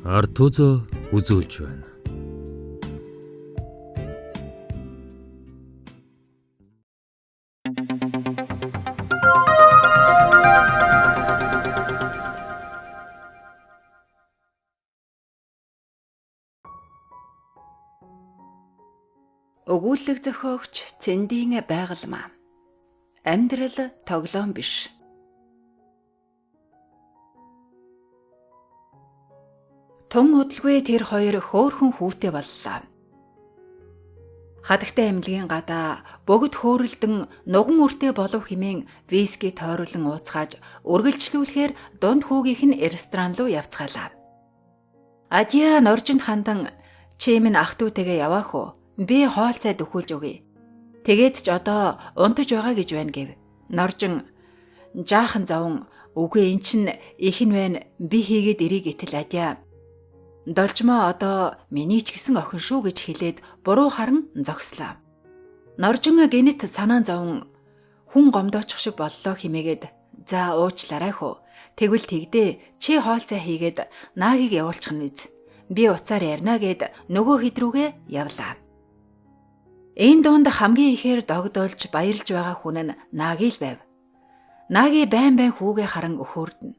Артузо үзүүлж байна. Өгүүлэг зохиогч Цэндийн Байгалмаа. Амьдрал тоглоом биш. Тун удалгүй тэр хоёр хөөрхөн хүүтэй боллоо. Хадагтай эмнэлгийн гадаа богд хөөрөлдөн нуган үртэй болов хэмээн виски тойруулан ууцгааж үргэлжлүүлэхээр дунд хүүгийнх нь ресторан руу явцгаалаа. Адья норжинд хандан чи минь ах дүүтэйгээ яваах уу? Би хоол цай дөхүүлж өгье. Тэгээд ч одоо унтаж байгаа гэж байна гэв. Норжин жаахан зовон үгүй эн чин их нь байна, би хийгээд ирээ гэтэл адья. Должмоо одоо миний ч гэсэн охин шүү гэж хэлээд буруу харан зогслоо. Норжин гинэт санаан зовон хүн гомдоочих шиг боллоо химээгээд за уучлаарай хөө. Тэгвэл тэгдээ чи хоол цай хийгээд наагийг явуулчих нь биз. Би уцаар ярина гэд нөгөө хэд рүүгээ явлаа. Энэ дунд хамгийн ихээр догдолж баярлж байгаа хүн нь Нааги л байв. Нааги байн байн хүүгээ харан өхөөрдөн.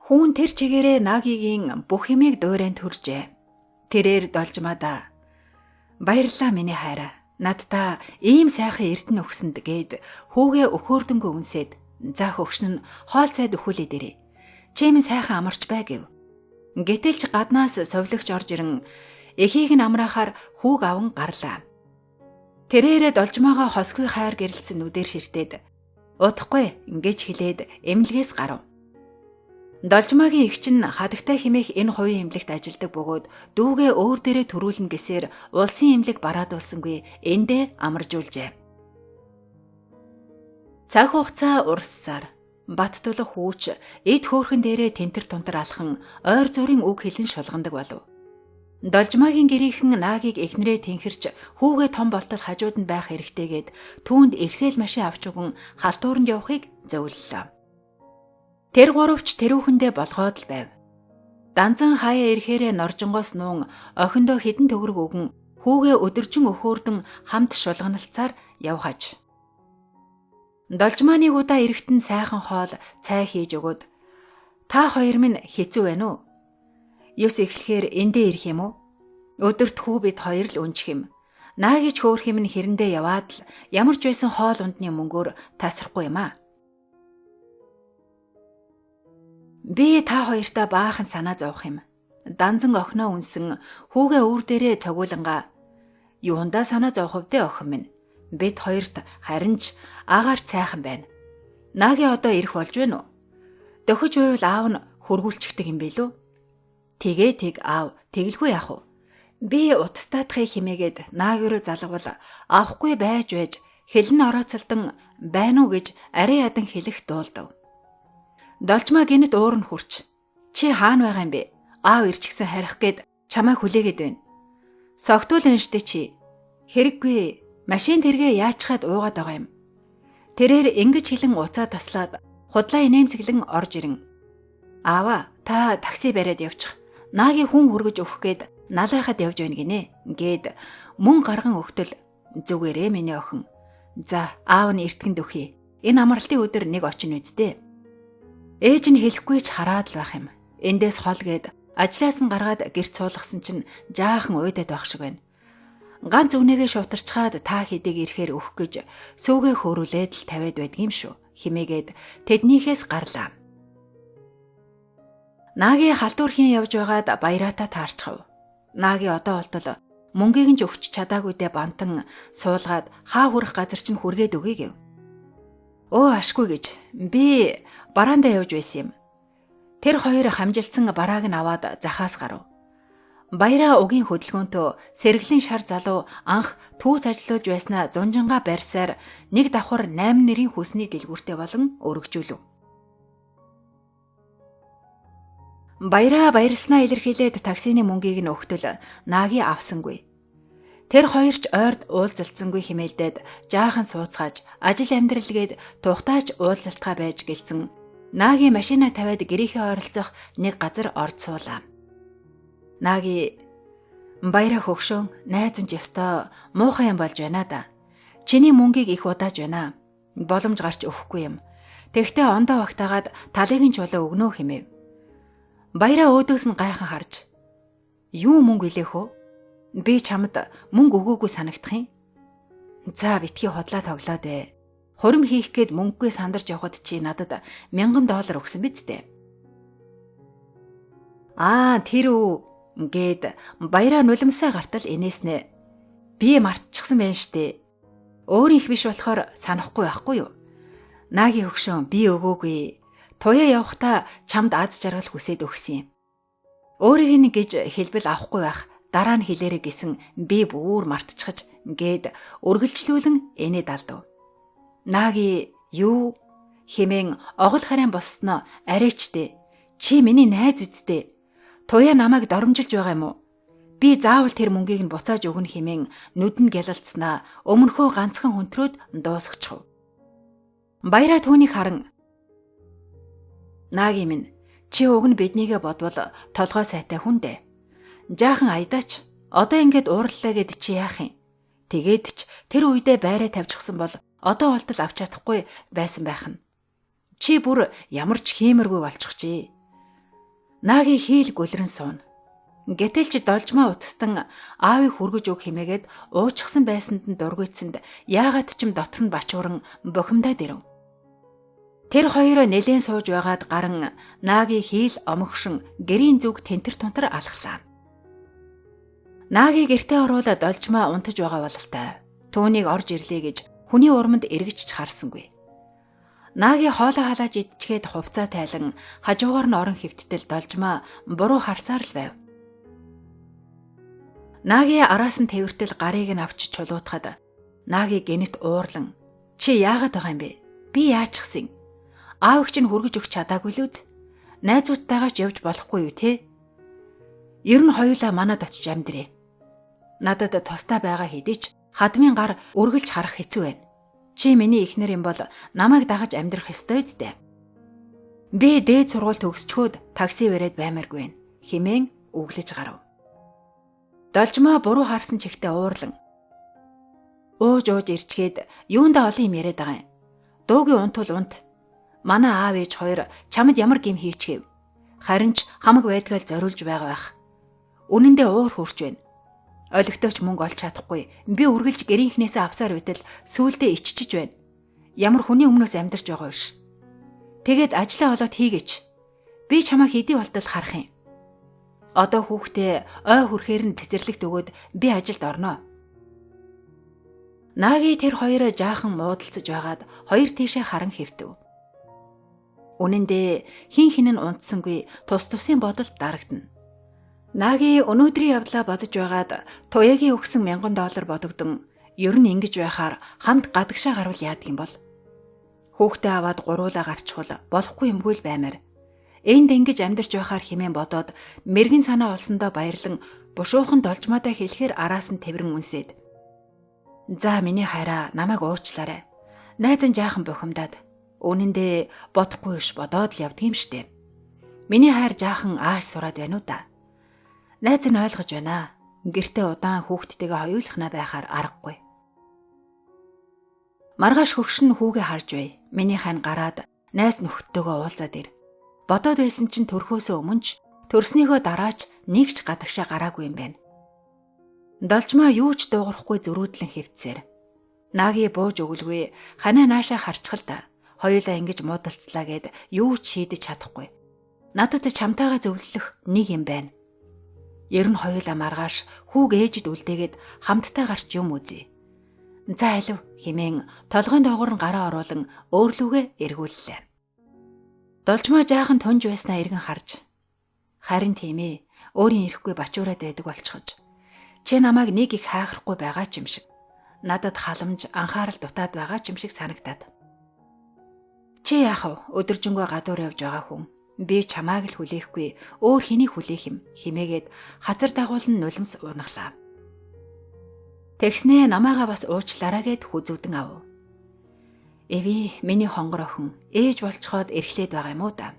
Хүүн тэр чигээрээ Наагигийн бүх юмыг дуурайн төржээ. Тэрээр Должмаадаа баярлалаа миний хайраа. Наддаа ийм сайхан эрдэнэ өгсөнд гээд хүүгээ өхөөрдөнгөө үнсээд за хөгшин нь хоол цайд өхүүлээд ирээ. Чи минь сайхан амарч бай гэв. Гэтэл ч гаднаас совилогч орж ирэн эхийг нь амраахаар хүүг аван гарлаа. Тэрээрээ Должмоогоо хосгүй хайр гэрэлтсэн нүдээр ширтээд удахгүй ингэж хэлээд эмнэлгээс гарав. Должмоогийн эгч нь хадагтай хэмээх энэ хувийн эмнэлэгт ажилдаг бөгөөд дүүгээ өөр дээрээ төрүүлнэ гэсээр улсын эмнэлэг бараадуулсангүй эндээ амаржуулжээ. Цаг хугацаа урссаар Баттулах хүүч эд хөөрхөн дээрээ тэнтэр тунтар алхан ойр зургийн үг хэлэн шулгандаг болов. Должмаагийн гэрийнхэн Наагийг эхнэрээ тэнхэрч хүүгээ том болтол хажууд нь байх хэрэгтэйгээд түүнд Excel машин авч өгөн халтууранд явахыг зөвлөлөө. Тэр гуравч тэрүүхэндээ болгоод л байв. Данзан хаяа ирэхээрээ норжонгоос нуун охиндоо хэдэн төгрөг өгөн хүүгээ өдөржин өхөөрдөн хамт шулганалцаар явхаж. Должмааны удаа эрэхтэн сайхан хоол цай хийж өгөөд та хоёр минь хэцүү байна уу? Ёс эхлэхээр эндээ ирэх юм уу? Өдөрт хүү бид хоёр л өнчих юм. Наагич хөөх юм нь хэрэндээ яваад л ямар ч байсан хоол ундны мөнгөөр тасрахгүй юм аа. Би та хоёртаа баахан санаа зовох юм. Данзан охиноо үнсэн хүүгээ үүр дээрээ цогиулангаа юундаа санаа зовох вдэ охин минь. Бид хоёрт харин ч агаар цайхан байна. Нааги одоо ирэх болж байна уу? Дөхөж байвал аав нь хөргүүлчихдэг юм билүү? Тэгээ тэг аав тэгэлгүй яах вэ? Би утастаадахыг химээгээд нааг руу залгавал авахгүй байж байж хэл нь орооцолдон байна уу гэж арай ядан хэлэх дуулдав. Должмаа гинэт уур нь хүрч чи хаана байгаа юм бэ? Аав ирчихсэн харих гээд чамайг хүлээгээд байна. Согтуул энэ штэ чи. Хэрэггүй. Машин тэргээ яачхад уугаад байгаа юм. Тэрээр ингэж хэлэн уцаа таслаад худлаа инээмсэглэн орж ирэн. Аава та такси бариад явчих. Нааги хүн хүргэж өгөх гээд налайхад явж байна гинэ. Гээд мөн гарган өгтөл зүгээрээ миний охин. За аав нь эртгэнд өгье. Энэ амралтын өдөр нэг очин үсттэй. Ээж нь хэлэхгүй ч хараад л байх юм. Эндээс хол гээд ажлаас нь гаргаад гэрт суулгасан чинь жаахан уйдаад байх шиг байна. Ганц үнэгээ шуутарчхаад та хэдийг ирэхээр өгөх гэж сүүгээ хөөрүүлээд л тавиад байдгийм шүү. Химээгээд тэднийхээс гарлаа. Нааги халтуурхийн явж байгаад баяраатай таарчхав. Нааги одоо болтол мөнгийг нь ч өгч чадаагүйдээ бантан суулгаад хаа хүрэх газар чинь хүргээд өгье гэв. Өө ашгүй гэж би бараандаа явж байсан юм. Тэр хоёр хамжилсан барааг нь аваад захаас гарав. Баяраа угийн хөдөлгөөнтөө сэргэлийн шар залуу анх түүц ажиллуулж байснаа зунжингаа барьсаар нэг давхар 8 нэрийн хүсний дэлгүүртэй болон өргөжүүлв. Баяраа баярлснаа илэрхийлээд таксины мөнгийг нь өгтөл Нааги авсангүй. Тэр хоёр ч ойрд уулзалцсангүй химээлдээд жаахан сууцгааж ажил амьдрал гээд тухтаач уулзалтгаа байж гэлцэн Нааги машина тавиад гэрийнхээ ойролцоох нэг газар орж суулаа. Нааги баяра хөгшөөн найз нь ч ёстой муухай юм болж байна да. Чиний мөнгийг их удааж байна. Боломж гарч өгөхгүй юм. Тэгтээ ондоо багтаагаад талыг нь чулуу өгнө хэмэв. Баяраа өөдөөс нь гайхан харж юу мөнгө илээх үү? Би чамд мөнгө өгөөгүй санагдах юм. За битгий худлаа тоглоод бай. Хурим хийх гээд мөнгөгүй сандарч явхад чи надад $1000 өгсөн биз дээ. Аа тэр үү гээд баяраа нулимсаа гартал инээснэ. Би мартчихсан байх штэ. Өөрийнх биш болохоор санахгүй байхгүй юу? Нааги хөгшөөн би өгөөгүй. Туяа явхдаа чамд аз жаргал хүсээд өгсөн юм. Өөрийг нь гэж хэлбэл авахгүй байх дараа нь хэлээрэй гэсэн би бүр мартчихаж гээд үргэлжлүүлэн инээд алдав. Нааги юу хэмээн огол харин босноо арайчтэй. Чи миний найз үсттэй. Туяа намайг доромжилж байгаа юм уу? Би заавал тэр мөнгийг нь буцааж өгнө хэмээн нүд нь гялалцснаа өмнөхөө ганцхан хүнтрөөд дуусгачих. Баяраа түүнийг харан Нааги минь чи уг нь биднийгээ бодвол толгой сайтай хүн дээ. Жаахан аядаач одоо ингээд уурлаа гэд чи яах юм? Тэгээд ч тэр үедээ байраа тавьчихсан бол одоо болтол авч чадахгүй байсан байх нь. Чи бүр ямар ч хиймэргүй болчихжээ. Нааги хийл гүлрэн сууна. Гэтэл ч должмаа утастан аавыг хүргэж өг хэмээгээд уучихсан байсанд нь дургуйцсанд яагаад ч юм дотор нь бачууран бухимдаад ирэв. Тэр хоёроо нэлээд сууж байгаад гаран Нааги хийл омогшин гэрийн зүг тэнтэр тунтар алхлаа. Нааги гэртээ оруулаад должмаа унтаж байгаа бололтой. Түүнийг орж ирлээ гэж хүний урманд эргэж ч харсангүй. Нааги хоолой халааж идчихэд хувцаа тайлан хажуугаар нь орон хэвттэл должмаа буруу харсаар л байв. Нааги араас нь тэвэртэл гарыг нь авч чулуутахад Нааги гэнэт уурлан чи яагаад байгаа юм бэ? Би яачихсан? Аав чинь хүргэж өгч чадаагүй л үз. Найзуудтайгаа ч явж болохгүй юу те? Ер нь хоёулаа манад очиж амьдрээ. Надад тусдаа байгаа хэдий ч хадмын гар үргэлж харах хэцүү байна. Чи миний эхнэр юм бол намайг дагаж амьдрах ёстой үсттэй. Би дээд сургууль төгсчхөөд такси бариад баймааргүй байна хэмээн өглөж гарав. Должмаа буруу харсан чигтээ уурлан. Ууж ууж ирчгээд юундаа олон юм яриад байгаа юм. Дуугийн унтвал унт. Манай аав ээж хоёр чамд ямар гим хийчгэв. Харин ч хамаг байдгаал зориулж байгаа байх. Үнэндээ уур хөрч байна. Олигтойч мөнгө олж чадахгүй. Би үргэлж гэрийнхнээсээ авсаар байтал сүулдэ иччиж байна. Ямар хүний өмнөөс амьдарч байгаа биш. Тэгээд ажлаа олоод хийгээч. Би чамайг хэдий болтол харах юм. Одоо хүүхдээ ой хүрхээр нь цэцэрлэгт өгөөд би ажилд орно. Нааги тэр хоёроо жаахан муудалцаж байгаад хоёр тийшээ харан хэвтэв. Үнэн дээр хин хин нь унтсангүй тус тусын бодол дарагдана. Нааги өнөөдрийн явдлаа бодож байгаад Туяагийн өгсөн $1000 бодогдон ер нь ингэж байхаар хамт гадагшаа гарвал яадаг юм бол? Хүүхдээ аваад гуруулаа гарчхул болохгүй юмгүй л баймаар. Энд ингэж амьдарч байхаар хэмээн бодоод мэрэгэн санаа олсондоо баярлан бушуухан должмоодоо хэлэхээр араас нь тэврэн үнсээд. За миний хайраа намайг уучлаарай. Найз нь жаахан бухимдаад. Үнэн дээр бодохгүй биш бодоод л явдаг юм штэ. Миний хайр жаахан ааш сураад байна уу да. Найз нь ойлгож байна. Гэртээ удаан хүүхдтэйгээ хоёулахнаа байхаар аргагүй. Маргааш хөгшин хүүгээ харж бай. Миний хань гараад найз нөхдөдөө уулзаад ир. Бодоод байсан чинь төрхөөсөө өмнө ч төрснийхөө дараач нэг ч гадагшаа гараагүй юм байна. Должмаа юу ч дуугарахгүй зөрүүдлэн хэвтсээр. Нааги бууж өгөлгүй ханаа наашаа харчихал да. Хоёулаа ингэж муудалцлаа гэд юу ч шийдэж чадахгүй. Надад чамтайгаа зөвлөх нэг юм байна. Ер нь хоёулаа маргааш хүүг ээжид үлдээгээд хамтдаа гарч юм үзье. За алив хэмээн толгойн доогуур нь гараа оруулан өөрлөгөө эргүүллээ. Должмоо жаахан тунж байснаа эргэн харж. Харин тийм ээ. Өөрийн ирэхгүй бачуураад байдаг болчихож. Чи намайг нэг их хайхрахгүй байгаа ч юм шиг. Надад халамж, анхаарал дутаад байгаа ч юм шиг санагдаад. Чи яах вэ? Өдөржингөө гадуур явж байгаа хүн. Би чамааг л хүлээхгүй, өөр хэнийг хүлээх юм химээгээд хазар дагуулн нулимс унаглаа. Тэгснээ намаагаа бас уучлаарай гэд хүзүүдэн ав. Эви миний хонгор охин ээж болцоход эрхлээд байгаа юм уу да.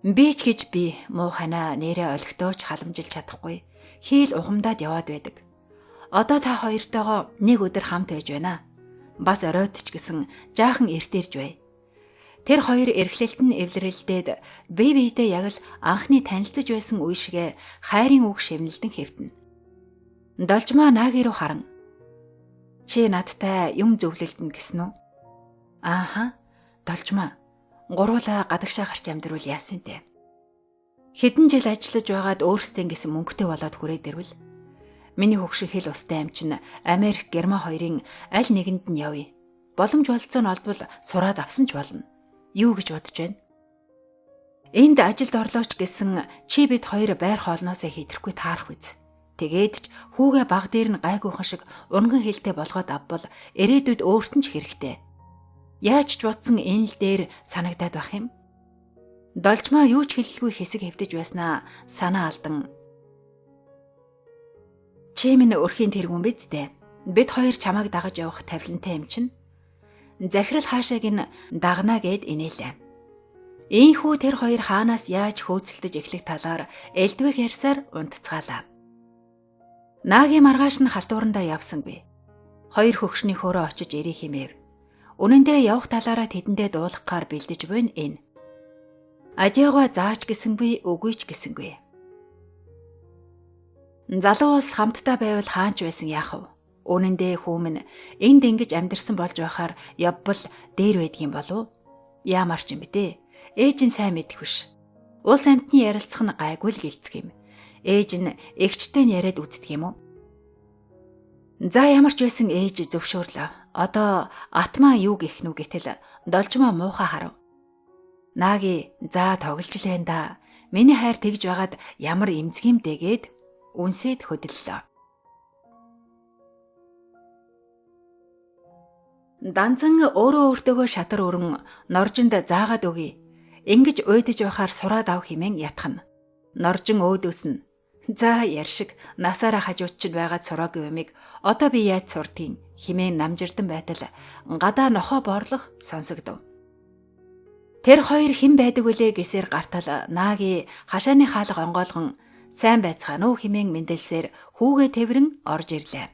Би ч гэж би муухайнаа нэрээ олигтойч халамжилж чадахгүй. Хийл ухамдаад яваад байдаг. Одоо та хоёртойгоо нэг өдөр хамт байж байна. Бас оройтч гэсэн жаахан эртэрж бай. Тэр хоёр эрхлэлт нь эвлэрэлдээд бие биедээ яг л анхны танилцаж байсан үе шигэ хайрын үг шивнэлдэн хэвтэнэ. Должмоо Нааги руу харан "Чи надтай юм зөвлөлдөн гэсэн үү?" "Ааха. Должмоо. Гуруулаа гадагшаа гарч амьдруул яасан тэ. Хэдэн жил ажиллаж байгаад өөрсдөө гэсэн мөнгөтэй болоод хүрээд ирвэл миний хөгшин хэл устай амчин Америк, Герман хоёрын аль нэгэнд нь явъя. Боломж болцоо нь олбол сураад авсан ч болно. Юу гэж бодож байна? Энд ажилд орлооч гэсэн чи бид хоёр байр хоолноосоо хэтрэхгүй таарах биз. Тэгээд ч хүүгээ баг дээр нь гайгүйхан шиг унган хэлтэй болгоод авбал ирээдүйд өөрт нь ч хэрэгтэй. Яаж ч бодсон энэ л дээр санагдаад байх юм. Должмоо юу ч хэлэлгүй хэсэг хэвтэж байснаа санаа алдан. Чи минь өрхийн тэргүүн биз дээ. Бид хоёр чамайг дагаж явах тавилантай юм чинь. Захирал хаашааг нь дагнаа гэд инээлээ. Ийхүү тэр хоёр хаанаас яаж хөөцөлдөж эхлэх талаар элдвэх ярьсаар унтцгаалаа. Наагийн маргааш нь халтуурандаа явсангүй. Хоёр хөгшний хөөрөө очиж ирэх хэмээв. Үнэн дээр явах талаараа тэдэндээ дуулахгаар бэлдэж буйна энэ. Адиагаа зааж гэсэнгүй, үгүй ч гэсэнгүй. Залуу улс хамтдаа байвал хаанч байсан яах вэ? Үнэн дээр хүмүн энд ингэж амьдарсан болж байхаар явбал дээр байдгийн болов? Яамар ч юм бэ те. Ээж нь сайн мэдэх биш. Улс амьтны ярилцах нь гайгүй л гэлцэх юм. Ээж нь эгчтэй нь яриад үздэг юм уу? За ямар ч байсан ээж зөвшөөрлөө. Одоо атмаа юу гэх нү гэтэл должмоо муухай харав. Нааги за тоглож л байна да. Миний хайр тэгж байгаад ямар эмзэг юм дэгээд үнсээд хөдөллөө. Данзан өөрөө өөртөөгөө шатар өрн норжинд заагаад өгье. Ингэж уйдаж байхаар сураад ав хэмээн ятгана. Норжин өөдөөс нь за яршиг насаараа хажууд чинь байгаад сураагүй юмыг одоо би яаж сурдгийг хэмээн намжирдан байтал гадаа нохоо боорлох сонсогдов. Тэр хоёр хэн байдаг вүлээ гэсээр гартал Нааги хашааны хаалга онгойлгон сайн байцгаана уу хэмээн мэндэлсээр хүүгээ тэврэн орж ирлээ.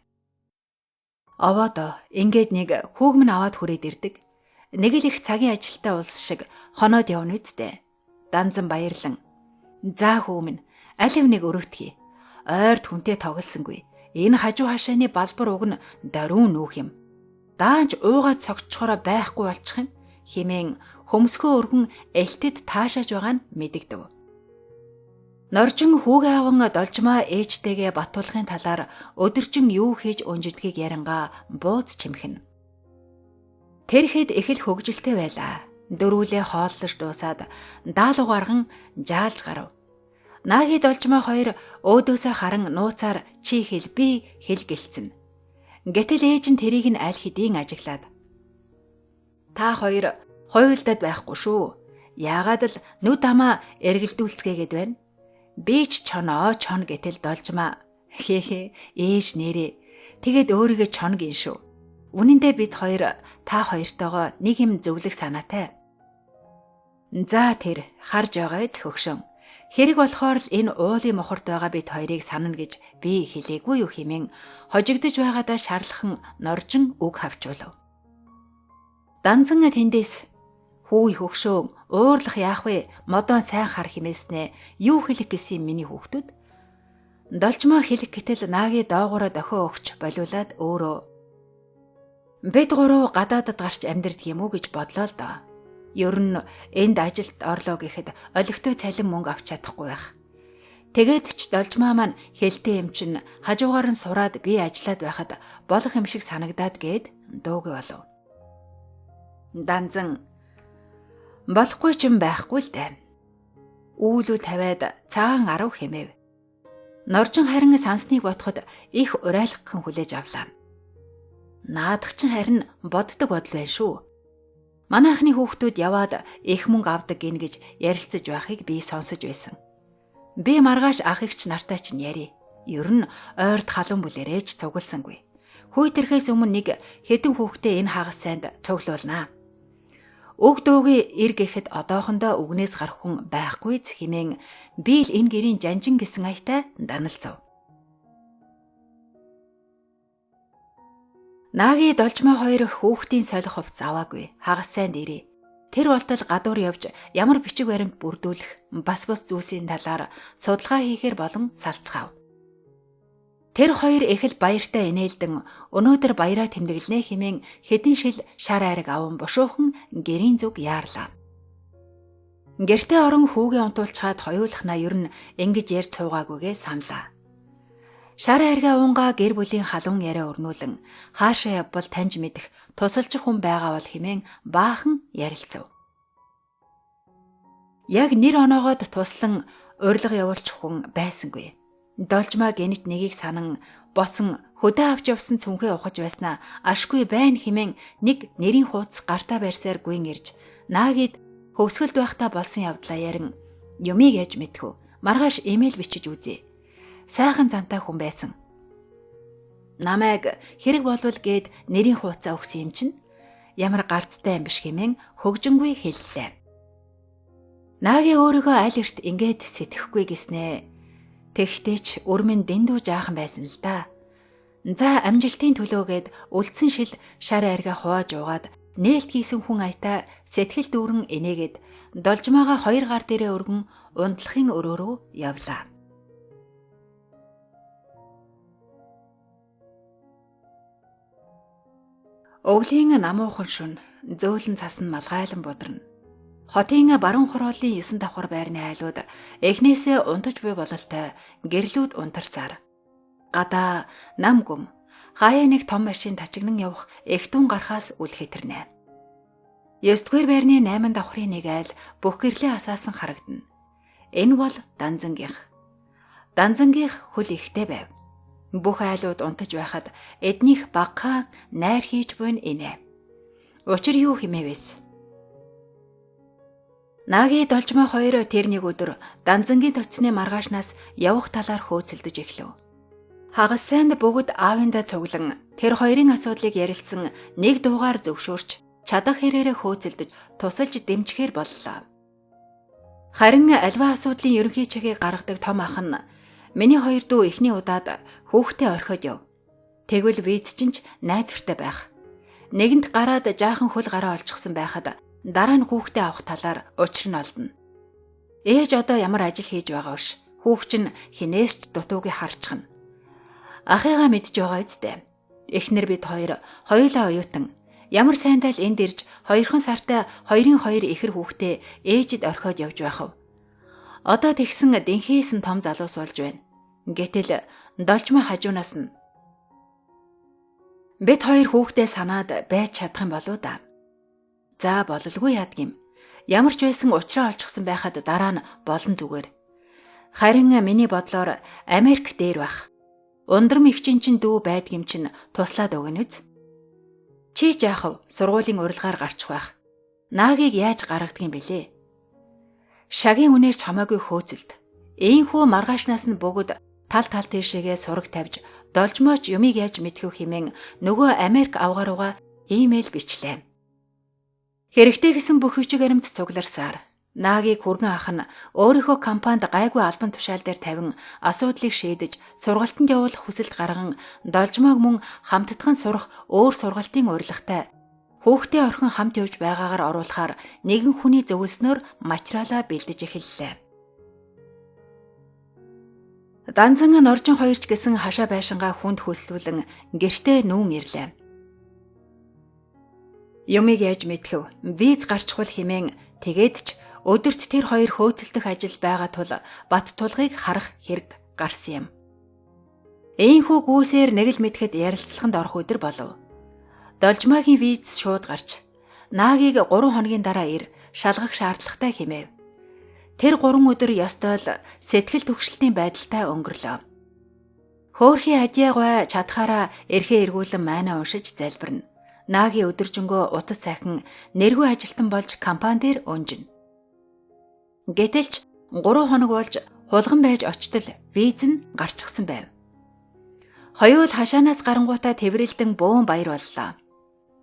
Овоодоо ингээд нэг хүүг минь аваад хүрээд ирдэг. Нэг л их цагийн ажилтаа улс шиг хоноод явна үсттэй. Данзан баярлан. За хүү минь алив нэг өрөвтгий. Ойрд хүнтэй тоглосонгүй. Энэ хажуу хашааны балбар уг нь дөрүүн нүүх юм. Даанч уугаад цогцохороо байхгүй болчих юм хэмээн хөмсгөө өргөн элтэд таашааж байгаа нь мэдэгдэв. Норжин хүүгээ аван должмоо ээжтэйгээ батуулахын талаар өдөржин юу хийж унжидгийг ярангаа бууз чимхэн. Тэр хэд их л хөгжилтэй байлаа. Дөрүүлээ хооллож дуусаад даалуу гарган жаалж гарав. Нааги должмоо хоёр өөдөөсөө харан нууцаар чи хэл би хэл гэлцэн. Гэтэл ээж нь тэрийг нь аль хэдийн ажиглаад та хоёр хуйлдад байхгүй шүү. Яагаад л нүд амаа эргэлдүүлцгээгээд байна. Би ч чоноо чон гэтэл должмаа. Хээ ээж нэрээ. Тэгээд өөрийгөө чон гин шүү. Үнэн дээр бид хоёр та хоёртойгоо нэг юм зөвлөх санаатай. За тэр харж байгаа биз хөгшөн. Хэрэг болохоор л энэ уулын мохорт байгаа бид хоёрыг санана гэж би хэлээгүй юу хэмээн хожигдож байгаадаа шарлахан норжин үг хавчуулав. Данзан тэндээс хүү хөгшөө уурлах яах вэ? Модон сайн хар химээснэ. Юу хэлэх гэсэн миний хүүхдүүд? Должмоо хэлэх гэтэл нааги доогоороо дохио өгч болиулаад өөрөө бид гурав гадаадад гарч амьдардаг юм уу гэж бодлоо л доо. Ер нь энд ажилд орлоо гэхэд олигтой цалин мөнгө авч чадахгүй байх. Тэгээд ч должмаа маань хэлтэй юм чинь хажуугаар нь сураад би ажиллаад байхад болох юм шиг санагдаад гээд дуугүй болов. Данзан болохгүй ч юм байхгүй л дээ. Үүлүү тавиад цагаан 10 хэмээв. Норжин харин сансныг бодоход их урайлгхан хүлээж авлаа. Наадах чин харин боддог бодол байна шүү. Манай анхны хүүхдүүд яваад их мөнгө авдаг гин гэж ярилцаж байхыг би сонсож байсан. Би маргааш ах эгч нартай чинь яри. Ер нь ойрд халуун бүлэрэж цугласангүй. Хүйтерхээс өмнө нэг хэдэн хүүхдээ энэ хагас сайнд цуглуулнаа. Өг дуугийн ир гэхэд одоохондоо үгнээс гарах хүн байхгүй ч хэмээн би л энэ гэрийн жанжин гэсэн аятай даналцав. Нааги Должмоо хоёр хүүхдийн солих хувцас аваагүй. Хагас сайн дээрээ. Тэр болтол гадуур явж ямар бичиг баримт бүрдүүлэх бас бус зүйлсийн талаар судалгаа хийхээр болон салцгаав. Тэр хоёр их л баяртай инээлдэн өнөөдөр баяраа тэмдэглэнэ хэмээн хэдэн шил шар айраг аван бушуухан гэрийн зүг яарлаа. Гэртээ орон хүүгээ унтуулчхаад хоёулахнаа ер нь ингэж ярьж суугаагүйгээ саналаа. Шар айргаа уунгаа гэр бүлийн халуун яриа өрнүүлэн хаашаа явбал таньж мэдэх тусалчих хүн байгаа бол хэмээн баахан ярилцав. Яг нэр оноогоод туслан урилга явуулчих хүн байсангүй. Должмаа гэнэт нэгийг санан босон хөдөө авч явсан цүнхээ ухаж байснаа ашгүй байна хэмээн нэг нэрийн хууц гартаа барьсаар гүйн ирж наагид хөвсгөлд байхдаа болсон явдлаа ярин юмыг яж мэдхүү маргааш имэйл бичиж үзье. Сайхан зантай хүн байсан. Намайг хэрэг болвол гээд нэрийн хууцаа өгсөн юм чинь ямар гарцтай юм биш хэмээн хөгжингүй хэллээ. Нааги өөрийгөө аль эрт ингээд сэтгэхгүй гиснээ. Тэгтээ ч өрмөн дэндүү жаахан байсан л да. За амжилтын төлөөгээд үлдсэн шил шар айргаа хувааж уугаад нээлт хийсэн хүн аятаа сэтгэл дүүрэн инээгээд Должмоогоо хоёр гар дээрээ өргөн унтлахын өрөө рүү явлаа. Өвлийн намуухан шүн зөөлөн цас нь малгайлан бударна. Хотын баруун хорооллын 9 давхар байрны айлууд эхнээсээ унтаж буй бололтой гэрлүүд унтарсаар. Гадаа нам гүм хаяа нэг том машин тачигнан явах эх тун гарахаас үл хэтэрнэ. 9-р байрны 8 давхрын нэг айл бүх гэрлээ асаасан харагдана. Энэ бол Данзангийнх. Данзангийнх хөл ихтэй байв. Бүх айлууд унтаж байхад эднийх багахан найр хийж буйн инэ. Учир юу хэмээвэс? Нааги Должмоо хоёр тэр нэг өдөр Данзангийн төцсний маргаашнаас явах талаар хөөцөлдөж эхлэв. Хагас сайнд бүгд аавындаа цуглан тэр хоёрын асуудлыг ярилцсан нэг дуугаар зөвшөөрч чадах хэрээрээ хөөцөлдөж тусалж дэмжихээр боллоо. Харин альва асуудлын ерөнхий чигийг гаргадаг том ах нь миний хоёр дүү эхний удаад хүүхдээ орхиод яв. Тэгвэл виз чинь ч найдвартай байх. Нэгэнт гараад жаахан хөл гараа олчихсон байхад дараа нь хүүхдээ авах талаар учир нь олдоно. Ээж одоо ямар ажил хийж байгаа вэ? Хүүхч нь хинээс ч дутуугүй харчихна. Ахыгаа мэдж байгаа үсттэй. Эхнэр бид хоёр хоёулаа оюутан. Ямар сайндаа л энд ирж 2 сартай 2-2 ихэр хүүхдээ ээжид орхиод явж байх вэ? Одоо тэгсэн дэнхээсэн том залуус болж байна. Гэтэл Должмоо хажуунаас нь бид хоёр хүүхдээ санаад байж чадах юм болоо да. За бололгүй яадаг юм. Ямар ч байсан учраа олчихсон байхад дараа нь болон зүгээр. Харин миний бодлоор Америк дээр байх. Ундрам эгчин чинь дүү байдг юм чинь туслаад өгнө үз. Чи ч яах вэ? Сургуулийн урилгаар гарчих байх. Наагийг яаж гаргадаг юм бэлээ? Шагийн үнээр ч хамаагүй хөөцөлд. Ийхүү маргаашнаас нь бүгд тал тал тийшээгээ сураг тавьж Должмооч юмыг яаж мэдхүү хэмээн нөгөө Америк авгаа руугаа имэйл бичлээ. Хэрэгтэй гэсэн бүх хүчиг аримт цугларсаар Наагийг хүргэн ах нь өөрийнхөө компанид гайгүй албан тушаал дээр тавин асуудлыг шийдэж сургалтанд явуулах хүсэлт гарган Должмоог мөн хамттхан сурах өөр сургалтын урилгатай хүүхдээ орхин хамт явж байгаагаар оруулахаар нэгэн хүний зөвлөснөөр материалаа бэлдэж эхэллээ. Данзан Норжин хоёрч гэсэн хашаа байшингаа хүнд хөслүүлэн гэртээ нүүн ирлээ. Юмыг яаж мэдхэв? Виз гарчхуул хэмээн тэгээд ч өдөрт тэр хоёр хөөцөлдөх ажил байгаа тул Бат тулгыг харах хэрэг гарсан юм. Ийхүү гүйсээр нэг л мэдхэд ярилцлаганд орох өдөр болов. Должмаагийн виз шууд гарч Наагийг 3 хоногийн дараа ир шалгах шаардлагатай хэмээв. Тэр 3 өдөр ёстой л сэтгэл түгшилтийн байдалтай өнгөрлөө. Хөөхий адьяагүй чадхаараа эрхээ эргүүлэн майнаа уншиж залбирна. Нааги өдөржингөө утас сайхан нэргүй ажилтан болж компани дээр өнжинэ. Гэтэл ч 3 хоног болж хулган байж очтол виз нь гарчихсан байв. Хоёул хашаанаас гарангуутаа тэврэлдэн бөөн баяр боллоо.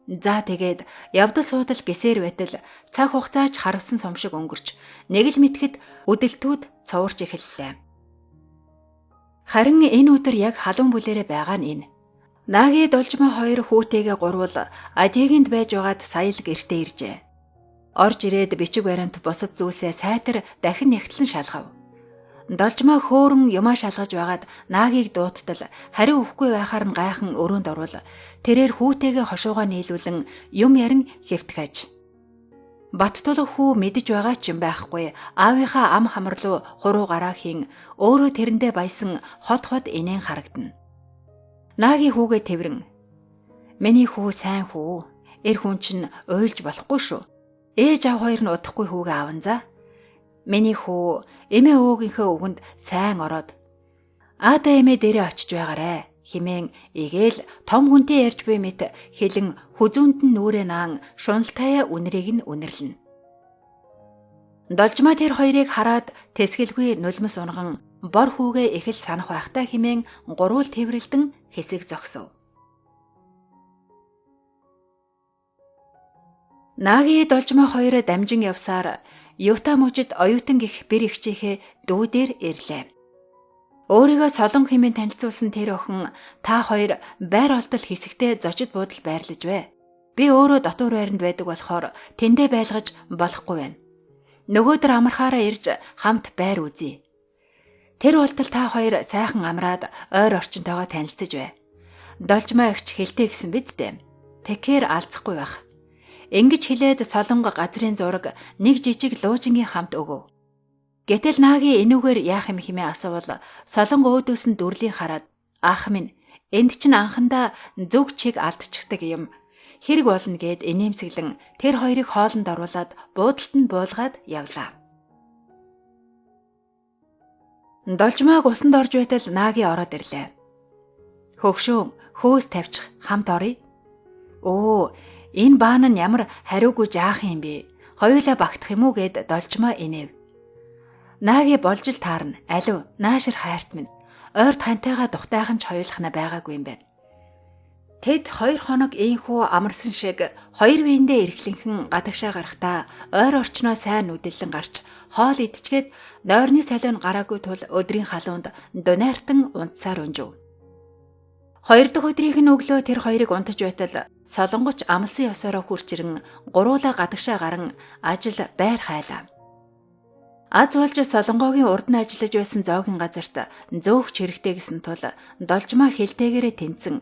За тэгээд явдал суудал гисээр байтал цаг хугацаач харгасан сум шиг өнгөрч нэг л мэтгэд үдэлтүүд цоварч эхэллээ. Харин энэ өдөр яг халуун бүлээрээ байгаа нь энэ. Наги Должмоо хоёр хүүтэйгээ гурвал Адигэнд байж байгаад сая л гэртээ иржээ. Орж ирээд бичиг баримт бусад зүйлсээ сайтар дахин нягтлан шалгав. Должмоо хөөрөн юмаа шалгаж байгаад Наагийг дууттал хариу өгөхгүй байхаар нь гайхан өрөөнд орвол тэрээр хүүтэйгээ хошуугаа нийлүүлэн юм ярин хэвтгэж. Баттулга хүү мэдэж байгаа ч юм байхгүй. Аавынхаа ам хамарлуу хуруу гараа хийн өөрөө тэрэндээ баясан хот хот инээн харагдана. Наагийн хүүгээ тэрэн. Миний хүү сайн хүү. Эр хүн чинь уйлж болохгүй шүү. Ээж аав хоёр нь удахгүй хүүгээ аван за. Миний хүү эмээ өвөөгийнхөө үгэнд сайн ороод аада эмээ дээрээ очиж байгаарэ химэн игээл том хүнтэй ярьж буй мэт хэлэн хүзүүнд нь нүрээ наан шуналтай үнрийг нь үнэрлэнэ. Должмаа тэр хоёрыг хараад тэсгэлгүй нулимс унган бор хүүгээ их л санах байхтай химэн гурвал тэврэлдэн хэсэг зогсов. Наги Должмаа хоёроо дамжин явсаар Юта мужид оюутан гих бэр эгчийнхээ дүү дээр ирлээ. Өөрийгөө солон хэмээн танилцуулсан тэр охин та хоёр байр олдол хэсэгтээ зочид буудал байрлаж бай. Би өөрөө дотуур байранд байдаг болохоор тэндээ байлгаж болохгүй байна. Нөгөөдөр амархаараа ирж хамт байр үзье. Тэр болтол та хоёр сайхан амраад ойр орчинтойгоо танилцаж бай. Должмоо эгч хэлтэй гэсэн биз дээ. Тэгэхээр алзахгүй байх. Ингэж хэлээд солонго газрын зураг нэг жижиг луужингийн хамт өгөв. Гэтэл Наги энүүгээр яах юм хэмээн асуувал солонго өөдөөс нь дүрлийн хараад ах минь энд чинь анхандаа зүг чиг алдчихдаг юм. Хэрэг болно гэд инээмсэглэн тэр хоёрыг хоолнд оруулаад буудалд нь буулгаад явлаа. Должмоог усанд орж байтал Наги ороод ирлээ. Хөгшөөн хөөс тавьчих хамт оръё. Өө энэ баан нь ямар хариугүй жаахан юм бэ? Хоёулаа багтах юм уу гэд Должмоо инээв. Наги болж л таарна. Алив наашир хайрт минь. Ойр тантайгаа тухтайхан ч хоёулахна байгаагүй юм байна. Тэд 2 хоног ийхүү амарсан шиг хоёр биендээ эрхлэнхэн гадагшаа гарахдаа ойр орчноо сайн нүдэллэн гарч хоол идчгээд нойрны солион гараагүй тул өдрийн халуунд дунайртан унтсаар өнжөв. Хоёр дахь өдрийнх нь өглөө тэр хоёрыг унтаж байтал солонгоч амлсан ёсороо хурч ирэн гуруулаа гадагшаа гаран ажил байр хайлаа. Аз болж солонгогийн урд нь ажиллаж байсан зоогийн газарт зөөгч хэрэгтэй гэсэн тул Должмоо хилтээгээрээ тэнцэн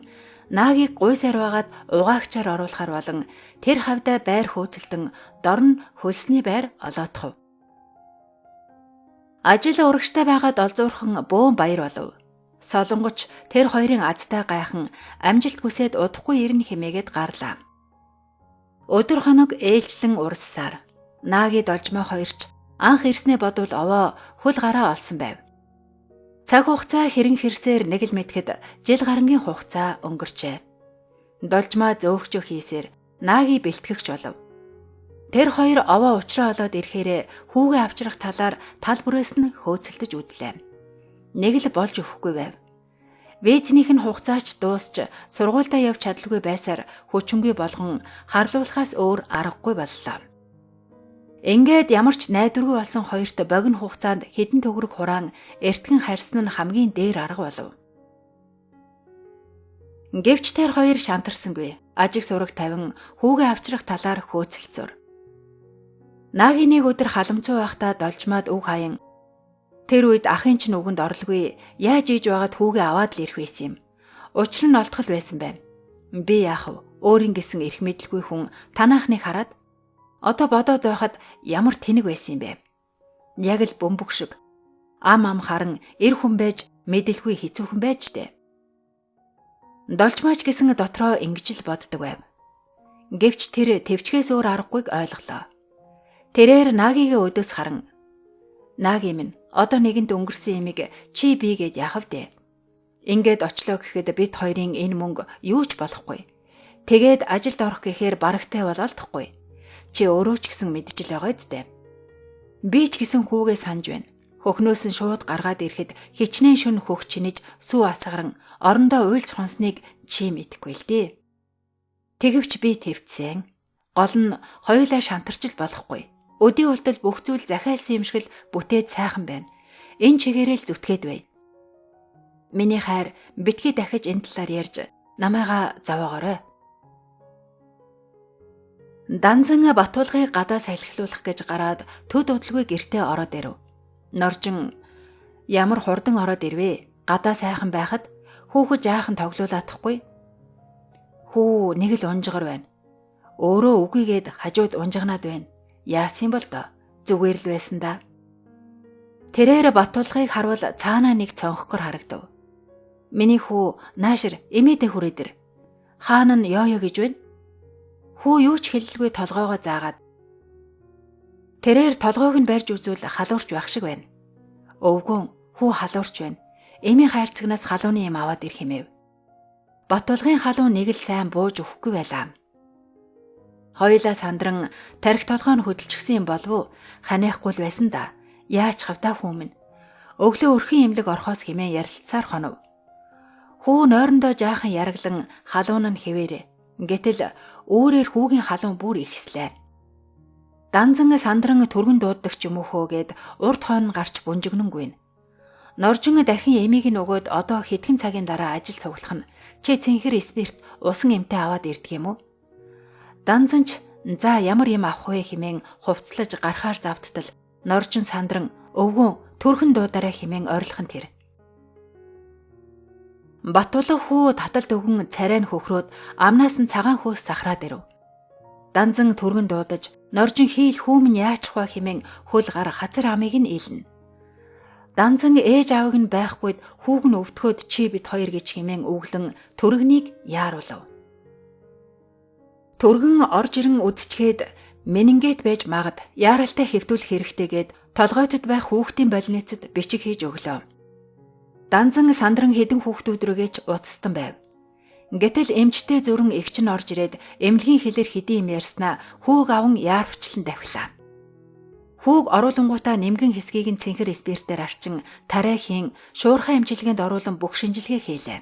Наагийг гуйсаар байгаад угаагчаар оруулахар болон тэр хавдаа байр хөөцөлдөн дор нь хөлсний байр олоотхов. Ажил урагштай байгаад олзуурхан бөөн баяр болов. Солонгоч тэр хоёрын азтай гайхан амжилт хүсээд удахгүй ирнэ хэмээгээд гарлаа. Өдөр хоног ээлжлэн урссаар Нааги Должмоо хоёрч анх ирснээ бодвол овоо хөл гараа олсон байв. Цаг хугацаа хэрэн хэрсээр нэг л мэтгэд жил гарангийн хугацаа өнгөрчээ. Должмоо зөөгчөө хийсээр Нааги бэлтгэгч болов. Тэр хоёр овоо уучраа олоод ирэхээрээ хүүгээ авчрах талаар тал бүрээс нь хөөцөлдөж үзлээ. Нэг л болж өгөхгүй байв. Визнийх нь хугацаач дуусч сургуультай явж чадалгүй байсаар хүчингүй болгон харлуулахаас өөр аргагүй боллоо. Ингээд ямар ч найдваргүй болсон хоёрт богино хугацаанд хэдэн төгрөг хураан эртгэн харьсан нь хамгийн дээр арга болов. Гэвч тэр хоёр шантарсангүй. Ажиг сураг тавин хүүгээ авчрах талаар хөөцөлцөр. Наагийн нэг өдөр халамцуу байхдаа Должмоод үг хаян тэр үед ахын чинь үгэнд орлгүй яаж ийж байгаад хүүгээ аваад л ирэх байсан юм. Учир нь олтгол байсан байна. Би яах вэ? Өөрийн гэсэн эрх мэдэлгүй хүн танаахныг хараад одоо бодоод байхад ямар тэнэг байсан юм бэ? Яг л бөмбөг шиг. Ам ам харан эр хүн байж мэдэлгүй хэцүүхэн байж тээ. Должмооч гэсэн дотроо ингэж л боддог байв. Гэвч тэр төвчгээс өөр аргагүйг ойлголоо. Тэрээр Нагигийн өдөөс харан Наги минь одоо нэгэнд өнгөрсөн имийг чи би гээд яах вэ? Ингээд очлоо гэхэд бид хоёрын энэ мөнгө юу ч болохгүй. Тэгээд ажилд орох гэхээр барагтай бол олдохгүй. Чи өөрөө ч гэсэн мэдчихэл байгаа зү. Би ч гэсэн хүүгээ санаж байна. Хөхнөөс нь шууд гаргаад ирэхэд хичнээн шүн хөх чинэж сүү асгаран орондоо уйлж хонсныг чи мэдэхгүй л дээ. Тэгэвч би твцсэн. Гол нь хоёулаа шантарч л болохгүй. Өдий улдал бүх зүйл захиалсан юм шиг л бүтээд сайхан байна. Энэ чигээрээ л зүтгээд бай. Миний хайр битгий дахиж энэ талаар ярьж намайгаа зовоогоорой. Данзан Батулгыг гадаа салхилуулах гэж гараад төд удалгүй гэртээ ороод ирэв. Норжин ямар хурдан ороод ирвэ? Гадаа сайхан байхад хүүхэд жаахан тоглоулаадахгүй. Хүү нэг л унжгар байна. Өөрөө үгүйгээд хажууд унжганаад байна. Яасан бол доо? Зүгээр л байсан да. Тэрээр Батулгыг харвал цаанаа нэг цонхгор харагдав. Миний хүү наашир эмээдээ хүрээд ир. Хаан нь ёо ёо гэж байна. Хүү юу ч хэлэлгүй толгоогоо заагаад. Тэрээр толгойг нь барьж үзвэл халуурч байх шиг байна. Өвгөн хүү халуурч байна. Эмийн хайрцагнаас халууны юм аваад ирэх хэмээв. Батулгын халуун нэг л сайн бууж өгөхгүй байлаа. Хоёулаа сандран тархи толгой нь хөдөлчихсөн юм болов уу? Ханиахгүй л байсан да. Яаж хавдаа хүмүүн. Өглөө өрхийн имлэг орхоос хэмээн ярилцсаар хонов. Хүү нойрондоо жаахан яраглан халуун нь хэвээрээ. Гэтэл өөрөөр хүүгийн халуун бүр ихслээ. Данзан сандран түргэн дууддаг ч юм уу хөөгээд урд хойно гарч бүнжигнэнгүй. Норжин дахин эмийг нь өгөөд одоо хэдхэн цагийн дараа ажил цуглах нь чи цэнхэр спирт усан эмтэй аваад ирдэг юм уу? Данзан ч за ямар юм авах вэ хэмээн хувцлаж гарахаар завдтал Норжин сандран өвгөн төрхөн дуудараа хэмээн орилох нь тэр. Батулга хүү таталт өгөн царай нь хөхрөөд амнаас нь цагаан хөөс сахраад ирэв. Данзан түргэн дуудаж Норжин хийл хүүмэн яачих вэ хэмээн хөл гар хазар амыг нь илнэ. Данзан ээж аавыг нь байхгүйд хүүг нь өвдөхөд чи бит хоёр гэж хэмээн өглөн түргэнийг яаруулав. Түргэн орж ирэн үзчихэд менингит байж магад яаралтай хэвтүүлэх хэрэгтэйгээд толгойтод байх хүүхдийн больницад бичиг хийж өглөө. Данзан сандран хэдэн хүүхдүүд рүүгээ ч уцстан байв. Гэтэл эмчтэй зүрэн эгч нь орж ирээд эмнэлгийн хэлээр хэдийн юм ярьснаа хүүг аван яарвчлан давхилаа. Хүүг оруулангуудаа нэмгэн хэсгийг нь цэнхэр спиртээр арчин тариа хийн шуурхай эмчилгээнд оруулан бүх шинжилгээ хийлээ.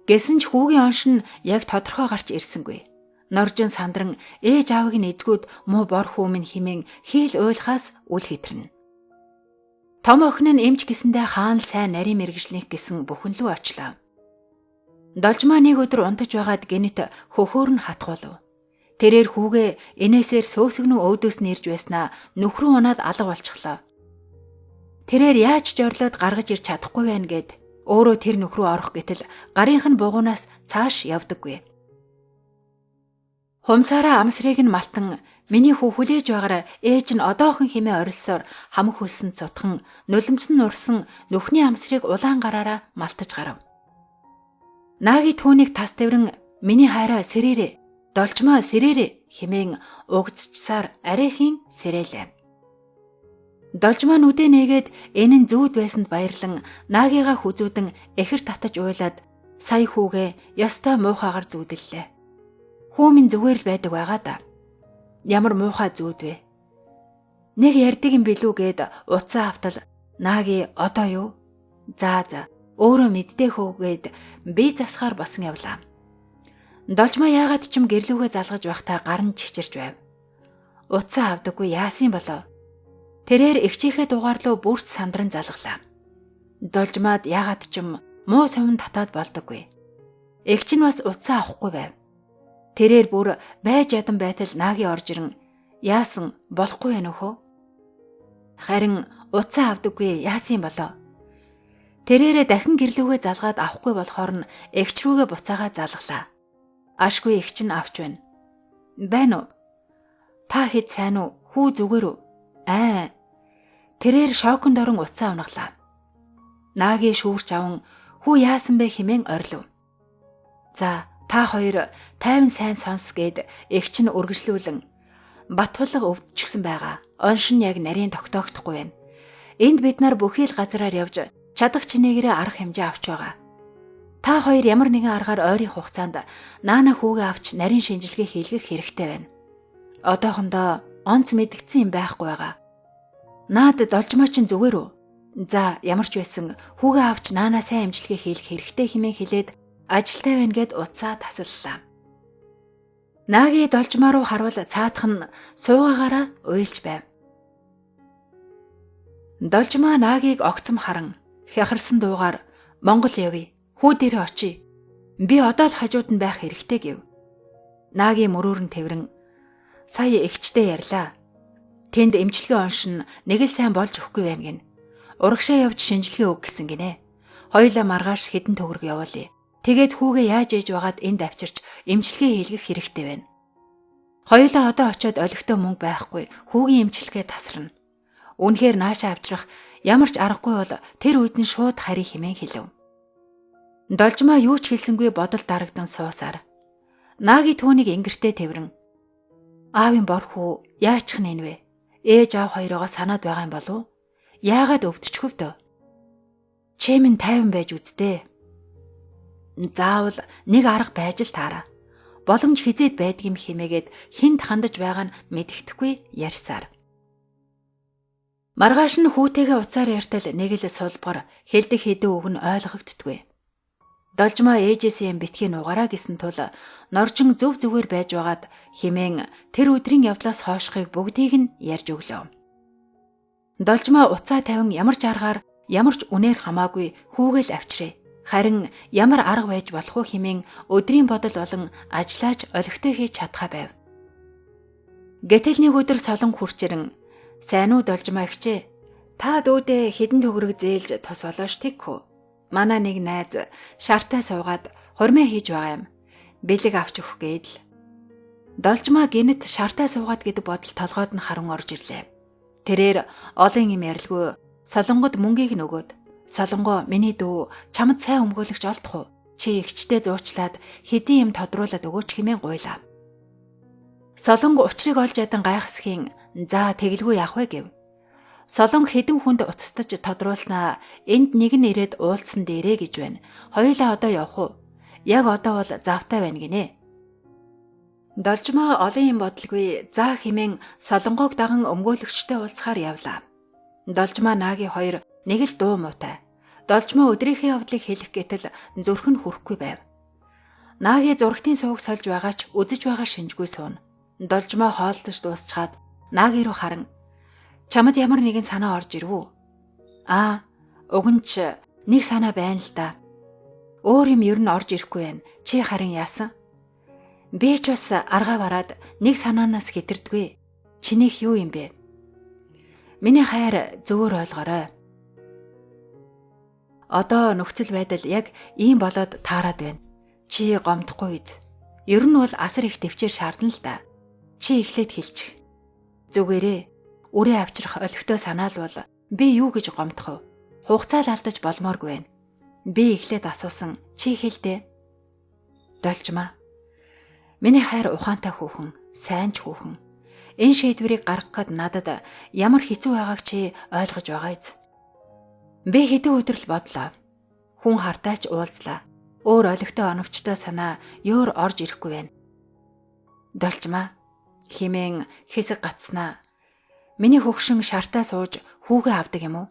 Гэсэн ч хүүгийн онш нь яг тодорхой гарч ирсэнгүй. Норжин сандран ээж аавыг нь эзгүүд муу бор хүүмэн химэн хийл уйлахаас үл хитрнэ. Том охин нь эмч гэсэндээ хаан л сайн нарийн мэргэжлийнх гэсэн бүхэн лүү очлоо. Должмаа нэг өдөр унтаж байгаад гинэт хөхөөр нь хатгуулв. Тэрээр хүүгээ энээсээр сөөсгөнөө өөдөөс нь ирж байснаа нөхрөн унаад алга болчихлоо. Тэрээр яаж жорлоод гаргаж ирч чадахгүй байна гэд өөрөө тэр нөхрөө орох гэтэл гарынх нь бугуунаас цааш явдаггүй. Хумсаараа амсрыг нь малтан миний хүү хүлээж байгаараа ээж нь одоохон хэмээн орилсоор хамаг хөлсөн цутхан нулимсан нурсан нүхний амсрыг улаан гараараа малтаж гарав. Нааги түүнийг тас тэврэн миний хайраа сэрээрээ долчмоо сэрээрээ хэмээн угдчихсаар арайхийн сэрээлээ. Должмаа нүдэ нээгээд энэ нь зүүд байсанд баярлан наагийгаа хүзүүдэн эхэр татаж уйлаад сая хүүгээ ёстой муухайгаар зүүдэллээ. Хүү минь зүгээр л байдаг байгаа да. Ямар муухай зүүд вэ? Нэг ярьдаг юм билүү гэд утсаа автал нааги одоо юу? За за өөрөө мэддээ хөө гэд би засахаар босон явлаа. Должмаа яагаад ч юм гэрлүүгээ залгаж байхдаа гар нь чичирч байв. Утсаа авдаггүй яасан болов? Тэрээр эгчийнхээ дугаар руу бүрч сандран залглаа. Должмаад яагаад ч юм муу совин татаад болдоггүй. Эгч нь бас утсаа авахгүй байв. Тэрээр бүр байж ядан байтал нааги орж ирэн яасан болохгүй байх нөхөө. Харин утсаа авдаггүй яасан болов? Тэрээрээ дахин гэрлүүгээ залгаад авахгүй болохоор нь эгч рүүгээ буцаагаа залглаа. Ашгүй эгч нь авч байна. Байна уу? Та хэд сайн уу? Хүү зүгээр үү? Аа. Тэрээр шоконд орон утсаа унаглаа. Нааги шүүрч аван хүү яасан бэ хэмээн орилов. За та хоёр тайван сайн сонс гэд эгч нь үргэлжлүүлэн Батхулга өвдчихсэн байгаа. Онш нь яг нарийн тогтоогдохгүй байна. Энд бид нар бүхий л газраар явж чадах чинээгээрээ арга хэмжээ авч байгаа. Та хоёр ямар нэгэн аргаар ойрын хугацаанд наана хүүгээ авч нарийн шинжилгээ хийлгэх хэрэгтэй байна. Одоохондоо онц мэдгдсэн юм байхгүй байгаа. Наад должмоо чинь зүгээр үү? За ямар ч байсан хүүгээ авч наана сайн эмчилгээ хийлгэх хэрэгтэй хэмээн хэлээд ажилтай байна гэд утсаа тасаллаа. Нааги Должмаа руу харвал цаадах нь суугаагаараа уйлж байв. Должмаа Наагийг огцом харан хяхарсан дуугаар Монгол явъя. Хүү дээрээ очие. Би одоо л хажууд нь байх хэрэгтэй гэв. Наагийн мөрөөр нь тэврэн сая эгчтэй ярьлаа. Тэнд эмчилгээ оншин нэг л сайн болж өгөхгүй байна гин. Урагшаа явж шинжилгээ өг гэсэн гинэ. Хоёулаа маргааш хэдэн төгрөг явуулъя. Тэгээд хүүгээ яаж ээж байгаад энд авчирч эмчилгээ хийлгэх хэрэгтэй байна. Хоёулаа одоо очиод олигтой мөнгө байхгүй хүүгийн эмчилгээ тасарна. Үнэхээр наашаа авчрах ямар ч аргагүй бол тэр үед нь шууд хари хэмээн хэлв. Должмаа юу ч хэлсэнгүй бодол дарагдан суусаар. Нааги түүнийг ингэртээ тэврэн. Аавын бор хүү яачих нь энэ вэ? Ээж аав хоёроо санаад байгаа юм болов уу? Яагаад өвдчихв дөө? Чи минь тайван байж үздээ. Заавал нэг арга байж л таараа. Боломж хизээд байдгийм химээгээд хинт хандаж байгаа нь мэддэхгүй ярьсаар. Маргааш нь хүүтэйгээ уцаар ярьтал нэг л сулбар хэлдэг хэдэн үг нь ойлгогддгүй. Должмоо ээжээсээ юм битгий нугараа гэсэн тул норжин зөв зүгээр байж байгаад химэн тэр өдрийн явдлаас хойшхыг бүгдийг нь ярьж өглөө. Должмоо уцаа тавин ямар ч аргаар ямар ч үнээр хамаагүй хүүгээл авчирээ. Харин ямар арга байж болох вэ хэмээн өдрийн бодол болон ажиллаач олигтой хийж чадхаа байв. Гэтэл нэг өдөр солон хурчирэн сайн уу Должмоо эгчээ. Та дүүдээ хэдэн төгрөг зээлж тос олоош тэгхүү. Манай нэг найз шартай суугаад хурмаа хийж байгаа юм. Бэлэг авч өгөх гээд л. Должмоо гинэт шартай суугаад гэдэг бодол толгойд нь харан орж ирлээ. Тэрээр олон юм ярилгүй солонгод мөнгийг нөгөөд солонгоо миний дүү чамд сайн өмгөөлөгч олдох уу? Чи эгчтэй зуучлаад хэдийн юм тодруулаад өгөөч хэмээн гуйлаа. Солонго учрыг олж ядан гайхсхийн за тэгэлгүй яах вэ гэв. Солон хэдэн хүнд уцтаж тодруулснаа энд нэг нь ирээд уулзсан дээрээ гэж байна. Хоёулаа одоо явах уу? Яг одоо бол завтай байна гинэ. Должмоо олон юм бодлгүй за хэмээн солонгоог даган өмгөөлөгчтэй уулзахаар явлаа. Должмоо Нааги хоёр нэг л дуу муутай. Должмоо өдрийнхээ явдлыг хэлэх гэтэл зүрх нь хүрэхгүй байв. Нааги зурагтын сувг сольж байгаа ч үзэж байгаа шинжгүй сууна. Должмоо хоолдож дуусчаад Нааги руу харан чамд ямар нэгэн санаа орж ирв үү? Аа, уг нь ч нэг санаа байна л да. Өөр юм ер нь орж ирэхгүй байна. Чи харин яасан? Би ч бас аргаа бараад нэг санаанаас хэтэрдгүй. Чинийх юу юм бэ? Миний хайр зөвөр ойлгоорой. Одоо нөхцөл байдал яг ийм болоод таарад байна. Чи гомдохгүй биз? Ер нь бол асар их төвчээр шаардна л да. Чи эхлээд хэлчих. Зүгээрээ үрээ авчрах олигтой санаа л бол би юу гэж гомдох вэ? Хугацаа л алдаж болмооргүй байна. Би эхлээд асуусан чи хэлдэ. Должмаа. Миний хайр ухаантай хүүхэн, сайн ч хүүхэн. Энэ шийдвэрийг гаргах гээд надад ямар хэцүү байгааг чи ойлгож байгаа биз? Би хэдэн өдөр л бодлоо. Хүн хартай ч уулзлаа. Өөр олигтой оновчтой санаа өөр орж ирэхгүй байна. Должмаа химэн хэсэг гацснаа. Миний хөгшин шартаа сууж хүүгээ авдаг юм уу?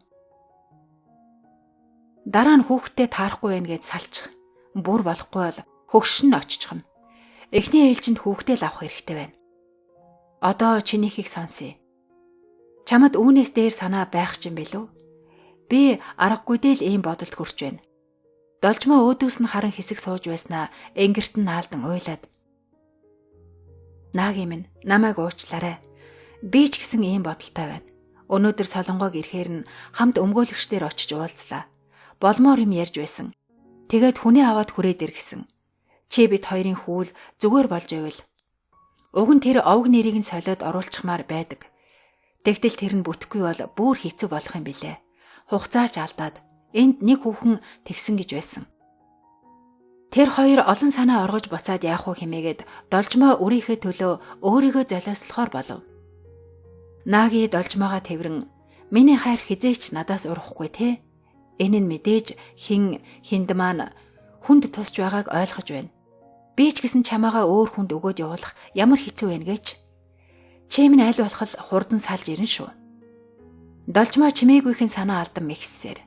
Дараа нь хүүхдтэй таарахгүй байх гэж салчих. Бүр болохгүй бол хөгшин нь очичихно. Эхний ээлжинд хүүхдээ л авах хэрэгтэй байна. Одоо чинийхийг сонсъё. Чамд үүнээс дээр санаа байх ч юм билүү? Би аргагүй дээ л ийм бодолд хүрч байна. Должмоо өөдөөс нь харан хэсэг сууж байснаа энгэрт нь наалдан уйлаад. Наагийн минь намайг уучлаарай. Би ч гэсэн ийм бодолтой байна. Өнөөдөр солонгог ирэхээр нь хамт өмгөөлөгчдөр очиж уулзлаа. Болмоор юм ярьж байсан. Тэгээд хүнээ аваад хүрээд ир гэсэн. Чи бит хоёрын хүүл зүгээр болж байвал. Уг нь тэр овг нэрийг нь солиод оруулчихмаар байдаг. Тэгтэл тэр нь бүтэхгүй бол бүр хэцүү болох юм билээ. Хугацаач алдаад энд нэг хүүхэн тэгсэн гэж байсан. Тэр хоёр олон санаа оргож буцаад яах вэ хэмээгээд Должмоо үрийнхээ төлөө өөрийгөө золиослохоор болов. Нааги Должмоогоо тэврэн миний хайр хизээч надаас урахгүй те. Энэ нь мэдээж хин хинд маань хүнд тусч байгааг ойлгож байна. Би ч гэсэн чамаагаа өөр хүнд өгөөд явуулах ямар хэцүү вэ гэж. Чи минь аль болох хурдан салж ирнэ шүү. Должмоо чимээгүйхэн санаа алдан мэгссээр.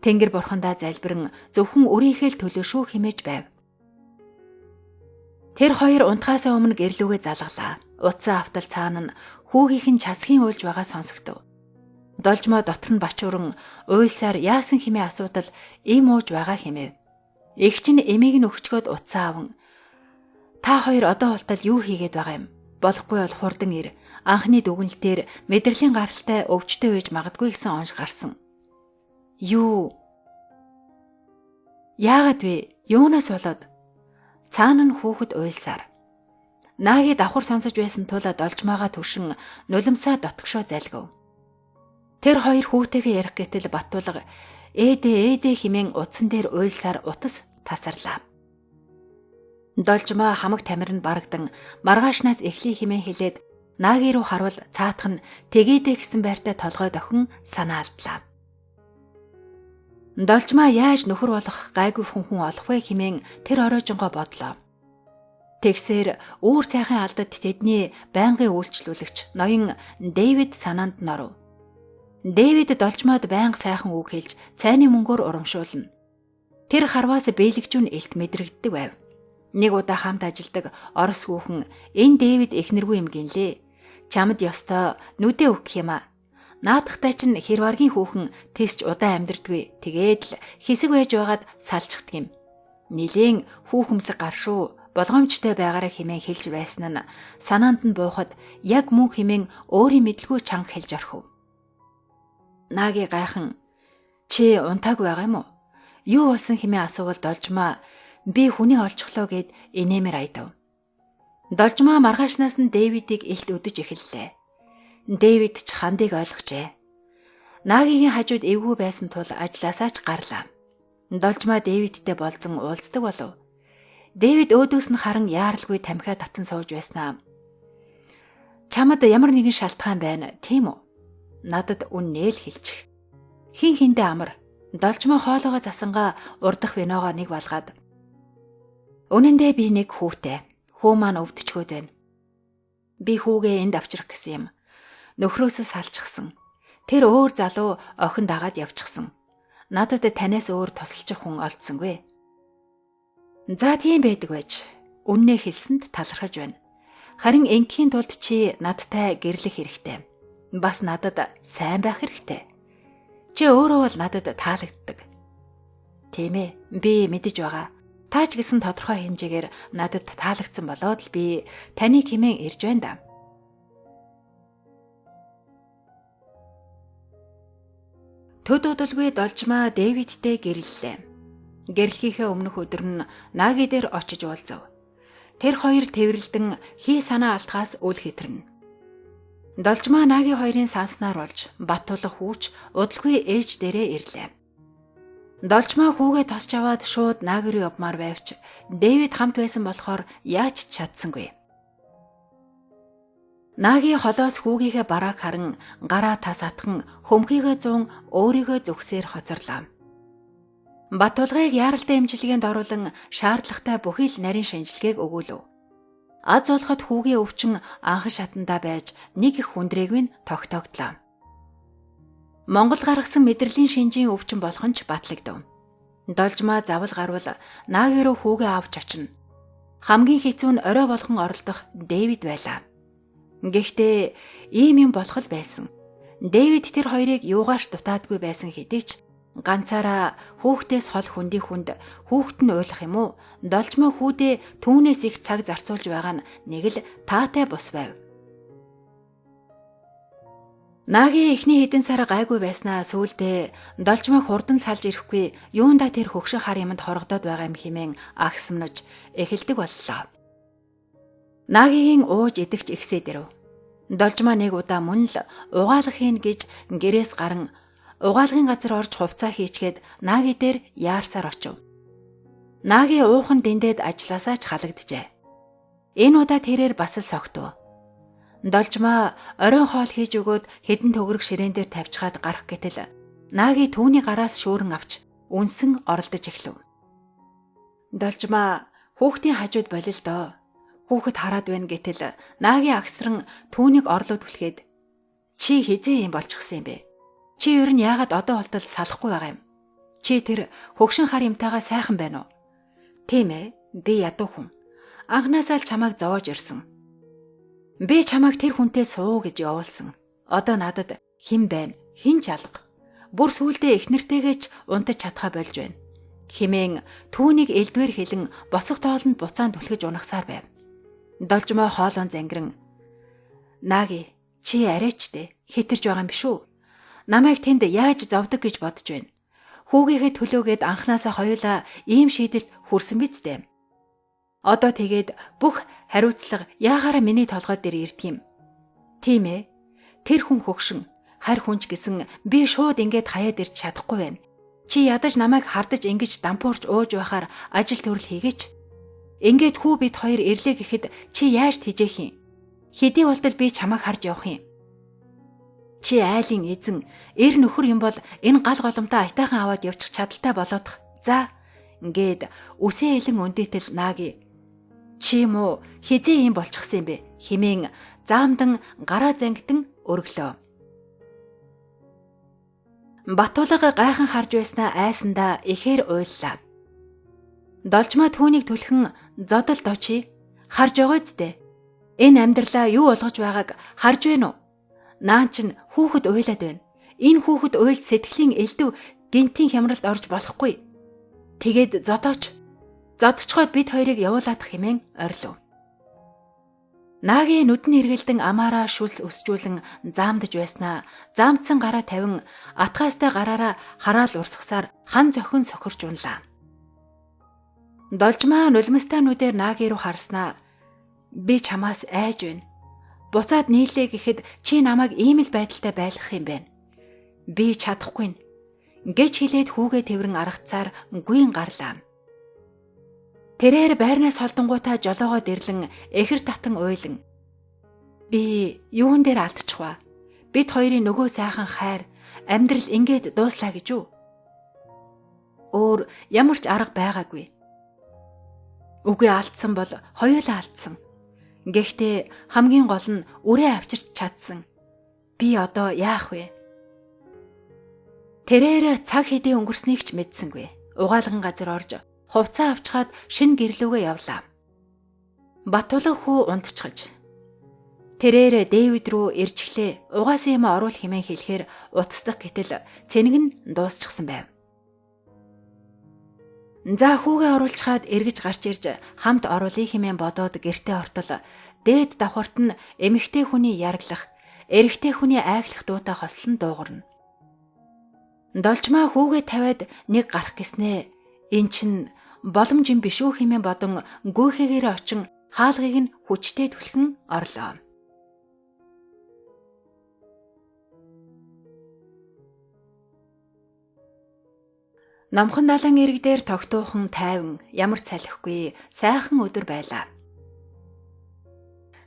Тэнгэр бурхандаа залбирэн зөвхөн өөрийнхөө л төлөө шүү хэмээж байв. Тэр хоёр унтахаасаа өмнө гэрлүүгээ залгалаа. Утсаа автал цаана нь хүүгийнх нь часхийн уйлж байгаа сонсогдов. Должмоо дотор нь бачууран уйлсаар яасан хэмээн асуудал им ууж байгаа хэмээв. Эгч нь эмийг нь өгчгөөд утсаа аван та хоёр одоо болтол юу хийгээд байгаа юм? Болохгүй бол хурдан ир. Анхны дүгнэлтээр мэдрэлийн гаралтай өвчтөй байж магадгүй гэсэн онш гарсан. Юу? Яагаад вэ? Юунаас болоод? Цаана нь хүүхэд уйлсаар. Нааги давхар сонсож байсан тул Должмоогоо түшин нулимсаа дотгошоо залгив. Тэр хоёр хүүтэйгээ ярих гэтэл Баттулга ээдээ ээдээ хэмээн утсан дээр уйлсаар утас тасарлаа. Должмоо хамаг тамир нь барагдан маргаашнаас эхлэе хэмээн хэлээд Нааги руу харвал цаатах нь тэгээдээ гэсэн байртай толгой дохин санаа алдлаа. Должмоо яаж нөхөр болох гайгүй хүн олох вэ хэмээн тэр оройжонгоо бодлоо. Тэгсээр үүр цайхын алдад тэдний байнгын үйлчлүүлэгч ноён Дэвид санаанд нь оров. Дэвид Должмоод байнга сайхан үг хэлж цайны мөнгөөр урамшуулна. Тэр харваас бэлэгжүүн элт мэдрэгддэг байв. Нэг удаа хамт ажилдаг Орос хүүхэн энэ Дэвид эхнэргүй юм гинлээ. Чамд ёстой нүдэ өгөх юм а. Наадахтай чинь хэрваргийн хүүхэн тэсч удаан амьдэрдгүй. Тэгээд л хэсэг байж байгаад салчихдаг юм. Нилээн хүүхэмсэг гар шүү. Болгоомжтой байгаараа хэмээн хэлж байсан нь санаанд нь буухад яг мөн хэмээн өөрийн мэдлгүй чанга хэлж орхив. Нааги гайхан чи унтаагүй байгаа юм уу? Юу болсон хэмээн асуувал Должмоо би хүний олчихлоо гэд инээмэр аядав. Должмоо маргаашнаас нь Дэвидийг элт өдөж эхэллээ. Дэвид ч хандыг ойлгожээ. Наагигийн хажууд эвгүй байсан тул ажлаасаа ч гарлаа. Должмоо Дэвидтэй болзон уулздаг болов. Дэвид өөдөөс нь харан яаралгүй тамхиа татан сууж байснаа. Чамд ямар нэгэн шалтгаан байна, тийм үү? Надад үннээ л хэлчих. Хин хиндэ амар. Должмоо хоолоогоо засангаа урдах виногоо нэг балгаад. Үнэн дээр би нэг хүүтэй. Хүү маань өвдчихөөд байна. Би хүүгээ энд авчрах гэсэн юм. Нөхрөөсөө салчихсан. Тэр өөр залуу охин дагаад явчихсан. Надад танаас өөр тусалчих хүн олдсонгүй. За тийм байдаг байж. Үннээ хэлсэнд талархаж байна. Харин энгийн тулд чи надтай гэрлэх хэрэгтэй. Бас надад сайн байх хэрэгтэй. Чи өөрөө бол надад таалагддаг. Тийм ээ, би мэдэж байгаа. Та ч гэсэн тодорхой хэмжээгээр надад таалагдсан болоод л би таныг хэмээн ирж байна да. Төд удалгүй Должмоо Дэвидтэй гэрлэлээ. Гэрлэхийнхээ өмнөх өдөр нь Нааги дээр очиж уулзав. Тэр хоёр тэврэлдэн хий санаа алтгаас үл хэтэрнэ. Должмоо Нааги хоёрын санснаар болж Баттулга хүүч удалгүй ээж дээрээ ирлээ. Должмоо хүүгээ тосч аваад шууд Нааги руу явмаар байвч Дэвид хамт байсан болохоор яаж ч чадсангүй. Нааги холоос хүүгийнхээ барааг харан гараа тас атхан хөмхийгөө зуун өөрийгөө зүгсээр хоцорлоо. Баттулгыг яаралтай эмчилгээнд оруулан шаардлагатай бүхий л нарийн шинжилгээг өгөөлөв. Аз болоход хүүгийн өвчин анхан шатандаа байж нэг их хүндрээгүй нь тогтоогдлоо. Монгол гаргасан мэдрэлийн шинжийн өвчин болох нь ч батлагдав. Должмоо завал гарвал Нааги руу хүүгээ авч очино. Хамгийн хэцүү нь орой болгон оролдох Дэвид байлаа. Гэхдээ ийм юм болох л байсан. Дэвид тэр хоёрыг юугаарч дутаадгүй байсан хэдий ч ганцаараа хүүхдээс хол хүндий хүнд хүүхэд нь уйлах юм уу? Должмоо хүүдээ түүнээс их цаг зарцуулж байгаа нь нэг л таатай бус байв. Наагийн эхний хэдэн сар гайгүй байснаа сүүлдээ Должмоо хурдан салж ирэхгүй юундаа тэр хөгшин хар юмд хорогдоод байгаа юм хэмээн агсамнаж эхэлдэг боллоо. Наагийн ууж идэгч ихсээд ирэв. Должмоо нэг удаа мөн л угаалга хийн гэж гэрээс гаран угаалгын газар орж хувцаа хийчгээд Нааги дээр яарсаар очив. Нааги уухан дэндээд ажилласаа ч халагджээ. Энэ удаа тэрээр бас л согтов. Должмоо оройн хоол хийж өгөөд хэдэн төгрөг ширээн дээр тавьчихад гарах гэтэл Нааги түүний гараас шүүрэн авч үнсэн оролдож эхлэв. Должмоо хүүхдийн хажууд болил доо. Хүүхэд хараад байна гэтэл Нааги агсран түүнийг орлоод түлхээд чи хизээ юм болчихсон юм бэ? Чи ер нь яагаад одоо болтол салахгүй байгаа юм? Чи тэр хөгшин хар юмтайгаа сайхан байна уу? Тийм ээ, би ядуу хүн. Анхнаасаа л чамайг зовоож ирсэн. Би чамайг тэр хүнтэй суу гэж явуулсан. Одоо надад хэн байна? Хэн ч алга. Бүр сүүлдээ их нэртэйгээ ч унтаж чадхаа болж байна. Химэн түүнийг элдвэр хэлэн боцох тоолонд буцаан түлхэж унахсаар байв. Должмоо хоолон зангиран "Нааги, чи арайчтэй хэтэрч байгаа юм биш үү? Намайг тэнд яаж зовдөг гэж бодож байна. Хүүгийнхээ төлөөгээд анхнаасаа хоёулаа ийм шийдэлд хүрсэн биз дээ. Одоо тэгээд бүх хариуцлага яагаараа миний толгой дээр ирдэг юм. Тийм ээ. Тэр хүн хөгшин, харь хүнч гэсэн би шууд ингээд хаяад ирч чадахгүй байна. Чи ядаж намайг хардаж ингэж дампуурч ууж байхаар ажил төрөл хийгээч. Ингээд хүү бид хоёр ирлээ гэхэд чи яаж тэжээх юм? Хэдий болтол би чамайг харж явах юм. Чи айлын эзэн, эр нөхөр юм бол энэ гал голомтоо аятайхан аваад явчих чадaltaй болоодох. За, ингээд үсээ элен өндийтэл нааги. Чи юм уу хизээ юм болчихсон юм бэ? Химэн заамдан гараа зангитан өрглөө. Батулга гайхан харж байснаа айсандаа ихээр уйллаа. Должмоо түүнийг түлхэн зодол дочи харж байгаа үсттэй. Энэ амьдралаа юу болгож байгааг харж байна уу? Наан чинь хүүхэд уйлаад байна. Энэ хүүхэд уйлж сэтгэлийн элдв гинтийн хямралд орж болохгүй. Тэгээд зодооч. Зодчхоод бид хоёрыг явуулаадах хэмээн орилов. Наагийн нүдэн эргэлдэн амаараа шүлс өсжүүлэн заамдаж байснаа заамдсан гараа тавин атгаастай гараараа хараал урсгасаар хан зохин сохирч унлаа. Должмаа нулимстай нүдээр наагийн рүү харснаа би чамаас айж байна. Буцаад нийлээ гэхэд чи намайг ийм л байдалтай байлгах юм байна. Би чадахгүй. Гэж хэлээд хүүгээ тэврэн аргацаар гүйн гарлаа. Тэрээр байрнаас холдонгуудаа жолоогоо дэрлэн эхэр татан уйлан. Би юун дээр алдчих вэ? Бид хоёрын нөгөө сайхан хайр амьдрал ингээд дууслаа гэж үү? Өөр ямар ч арга байгаагүй. Үгүй алдсан бол хоёулаа алдсан. Гэхдээ хамгийн гол нь үрээ авчирч чадсан. Би одоо яах вэ? Тэрээр цаг хэдий өнгөрснийг ч мэдсэнгүй. Угаалган газар орж хувцаа авчхаад шин гэрлүүгээ явлаа. Батулга хүү унтчихж. Тэрээр Дэвид рүү ирчихлээ. Угаасан юм оруул хэмээн хэлэхээр утасдах гэтэл цэнэг нь дуусчихсан байв. За хүүгээ оруулчихад эргэж гарч ирж хамт оруулъя хэмээн бодоод гэртээ ортол дээд давхарт нь эмэгтэй хүний ярглах, эрэгтэй хүний айглах дуутай хослон дуугарна. Должмаа хүүгээ тавиад нэг гарах гэснээ. Эн чин боломж юм биш үү хэмээн бодон гүйхэгээр очин хаалгыг нь хүчтэй түлхэн орлоо. Номхон далайн эрэг дээр тогтуухан тайван ямар ч салхигүй сайхан өдөр байлаа.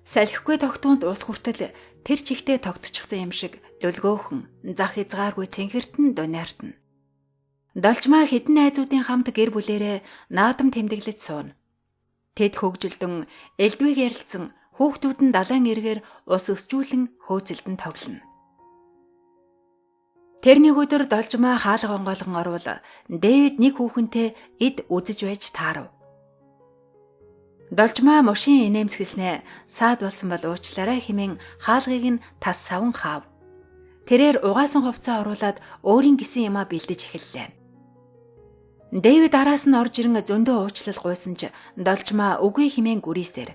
Салхигүй тогтуунд ус хүртэл тэр чигтээ тогтчихсан юм шиг лөлгөөхөн зах хязгааргүй цэнхэртэн дуниартна. Должмаа хэдэн найзуудын хамт гэр бүлээрээ наадам тэмдэглэж сууна. Тэд хөгжилдөн элдвийг ярилцсан хүүхдүүд нь далайн эргээр ус өсжүүлэн хөөцөлдөн тоглоно. Тэрний өдөр Должмаа хаалга онгойлгон орвол Дэвид нэг хүүхэнтэй эд үзэж байж таарав. Должмаа мушийн инээмсэглэснээ саад болсон бол уучлаарай хэмээн хаалгыг нь тас саван хаав. Тэрээр угаасан хувцас оруулаад өөрийн гисэн юмаа бэлдэж эхэллээ. Дэвид араас нь орж ирэн зөндөө уучлал гуйсан ч Должмаа үгүй хэмээн гүрийсээр.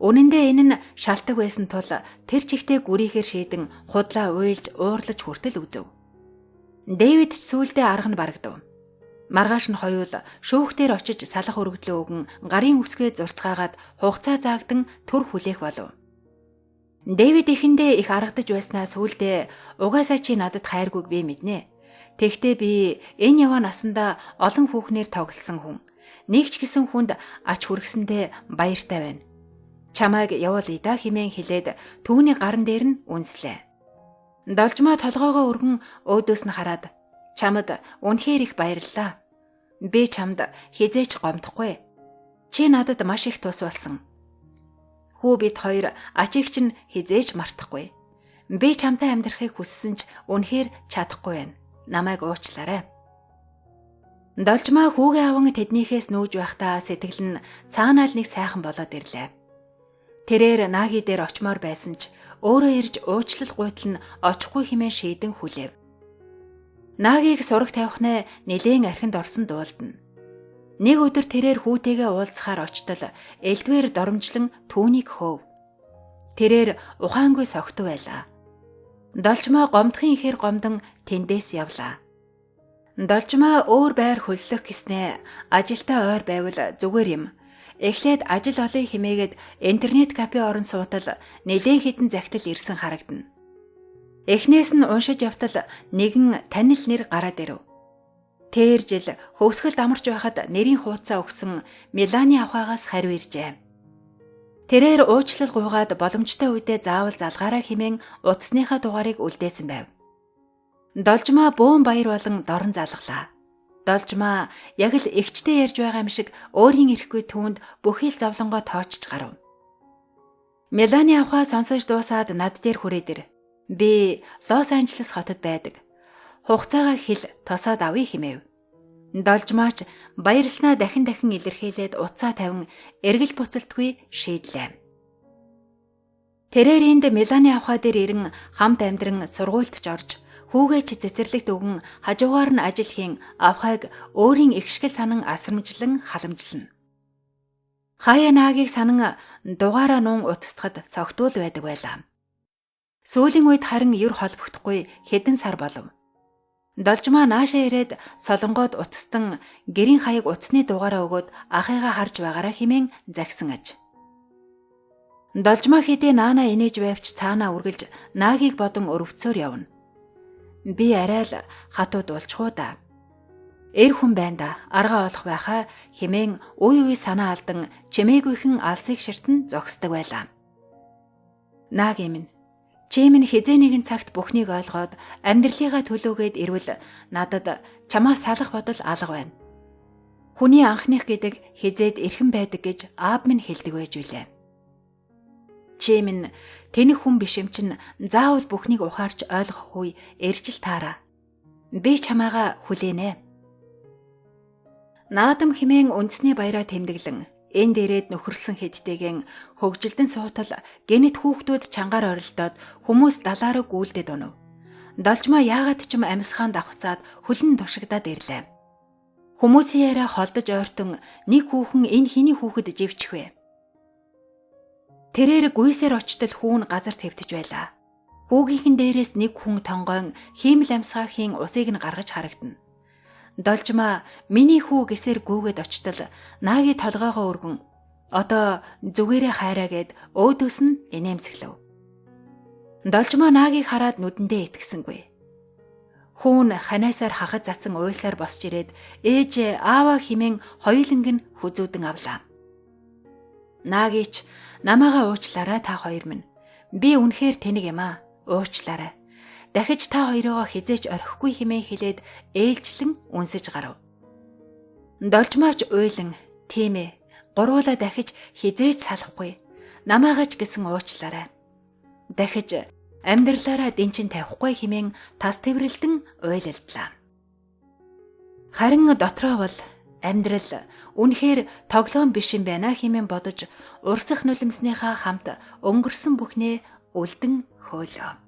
Үнэн дээр энэ нь шалтаг байсан тул тэр чигтээ гүрийхээр шийдэн худлаа уйлж уурлаж хүртэл үзэв. Дэвид ч сүүлдээ арга нь барагдав. Маргааш нь хоёул шүүхтэр очиж салах өргөдлөө өгөн гарын үсгээ зурцгаагаад хугацаа заагдан төр хүлээх болов. Дэвид эхэндээ их аргадаж байснаа сүүлдээ угаасаа чи надад хайргүйг би мэднэ. Тэгтээ би энэ яваа насандаа олон хүүхнээр тоглосон хүн. Нэг ч гэсэн хүнд ач хүргэсэндээ баяртай байна. Чамайг явуулъя да хэмээн хэлээд түүний гаран дээр нь үнслээ. Должмоо толгоогоо өргөн өөдөөс нь хараад чамд үнэхээр их баярлалаа. Би чамд хизээч гомдохгүй. Чи надад маш их тус болсон. Хүү бид хоёр ачийг чинь хизээч мартахгүй. Би чамтай амьдрахыг хүссэн ч үнэхээр чадахгүй байна. Намайг уучлаарай. Должмаа хүүгээ аван тэднийхээс нүүж байхдаа сэтгэл нь цаанаа л нэг сайхан болоод ирлээ. Тэрээр Нааги дээр очмоор байсан ч өөрөө ирж уучлал гуйтал нь очихгүй хэмээн шийдэн хүлээв. Наагийг сураг тавихнаа нэлээн архинд орсон дуулдана. Нэг өдөр тэрээр хүүтэйгээ уулзахаар очтол элдвэр доромжлон түүнийг хөөв. Тэрээр ухаангүй согтуу байлаа. Должмоо гомдохын ихээр гомдон тэндээс явлаа. Должмоо өөр байр хөлслөх гэснээ ажилдаа ойр байвал зүгээр юм. Эхлээд ажил олъё хэмээгээд интернет кафе орон суутал нэлээн хэдэн захидал ирсэн харагдана. Эхнээс нь уншиж явтал нэгэн танил нэр гараад ирэв. Тэр жил хөвсгөлд амарч байхад нэрийн хуудасаа өгсөн Миланы авхаагаас хариу иржээ. Тэрээр уучлал гуйгаад боломжтой үедээ заавал залгаараа хэмээн утасныхаа дугаарыг үлдээсэн байв. Должмаа бөөн баяр болон дорн залглаа. Должмаа яг л эгчтэй ярьж байгаа юм шиг өөрийн эрэхгүй түүнд бүхий л зовлонгоо тоочж гарав. Мелани авхаа сонсож дуусаад над дээр хүрээд ир. Би Лос Анжелес хотод байдаг. Хугацаагаа хэл тосоод авъя хэмээв. Должмаач баярлснаа дахин дахин илэрхийлээд утсаа тавин эргэл буцалтгүй шийдлээ. Тэрээр энд Мелани авхаа дээр ирэн хамт амьдран сургуульд ч орж хүүгээ ч цэцэрлэгт өгөн хажуугаар нь ажил хийн авхайг өөрийн эгшгэл санан асрамжлан халамжлана. Хаяа наагийг санан дугаараа нуун утасдахад цогтуул байдаг байлаа. Сүүлийн үед харин ер холбогдохгүй хэдэн сар болов. Должмаа наашаа ирээд солонгоод утастан гэрийн хаяг утасны дугаараа өгөөд ахыгаа харж байгаараа хэмээн загсан аж. Должмаа хэдий наана инээж байвч цаанаа үргэлж наагийг бодон өрөвцөөр явна. Би арай л хатууд уулчих уу да. Эр хүн байна да. Аргаа олох байхаа хэмээн уй уй санаа алдан чимээгүйхэн алсыг ширтэн зогсдог байлаа. Нааг юм. Чи минь хизээ нэгэн цагт бүхнийг ойлгоод амьдралыгаа төлөөгөөд ирвэл надад чамаа салах бодол алга байна. Хүний анхных гэдэг хизээд эрхэн байдаг гэж аав минь хэлдэг байж билээ. Чи минь тэнэг хүн биш юм чинь заавал бүхнийг ухаарч ойлгох үе эржил таараа. Би чамаагаа хүлээнэ. Наадам хэмээн үндэсний баяраа тэмдэглэн энд ирээд нөхөрлсөн хэдтэйгэн хөгжилдөн суутал гэнэт хүүхдүүд чангаар орилдоод хүмүүс далаараа гүйлдээд унав. Должмаа яагаад ч юм амьсгаан давхцаад хөлн тушигдаад ирлээ. Хүмүүсийн яриа холдож ойртон нэг хүүхэн энэ хэний хүүхэд живчих вэ? Тэрээр гүйсээр очтол хүүн газар твтэж байлаа. Хүүгийнхэн дээрээс нэг хүн тонгоон хиймэл амьсгаахийн усыг нь гаргаж харагдана. Должмаа миний хүү гэсээр гүгээд очтол нааги толгоогоо өргөн одоо зүгээрээ хайраа гэд өөдөөс нь инээмсэглэв. Должмаа наагийг хараад нүдэндээ итгэсэнгүй. Хүүн ханаасаар хахад затсан уйлсаар босч ирээд ээж ааваа химэн хоёуланг нь хүзүүдэн авлаа. Наагич намаагаа уучлаарай та хоёр минь. Би үнэхээр тэнэг юм аа. Уучлаарай. Дахиж та хоёроо хизээч орхихгүй хэмээн хэлээд ээлжлэн үнсэж гарав. Должмаач уйлан тийм ээ. Гурвуулаа дахиж хизээч салахгүй. Намаагач гэсэн уучлаарай. Дахиж амьдралаараа дэнчин тавихгүй хэмээн тас тэврэлдэн уйлалдлаа. Харин дотроо бол амьдрал үнэхээр тоглоом биш юм байна хэмээн бодож урсах нулимсныхаа хамт өнгөрсөн бүхнээ үлдэн хөөлөө.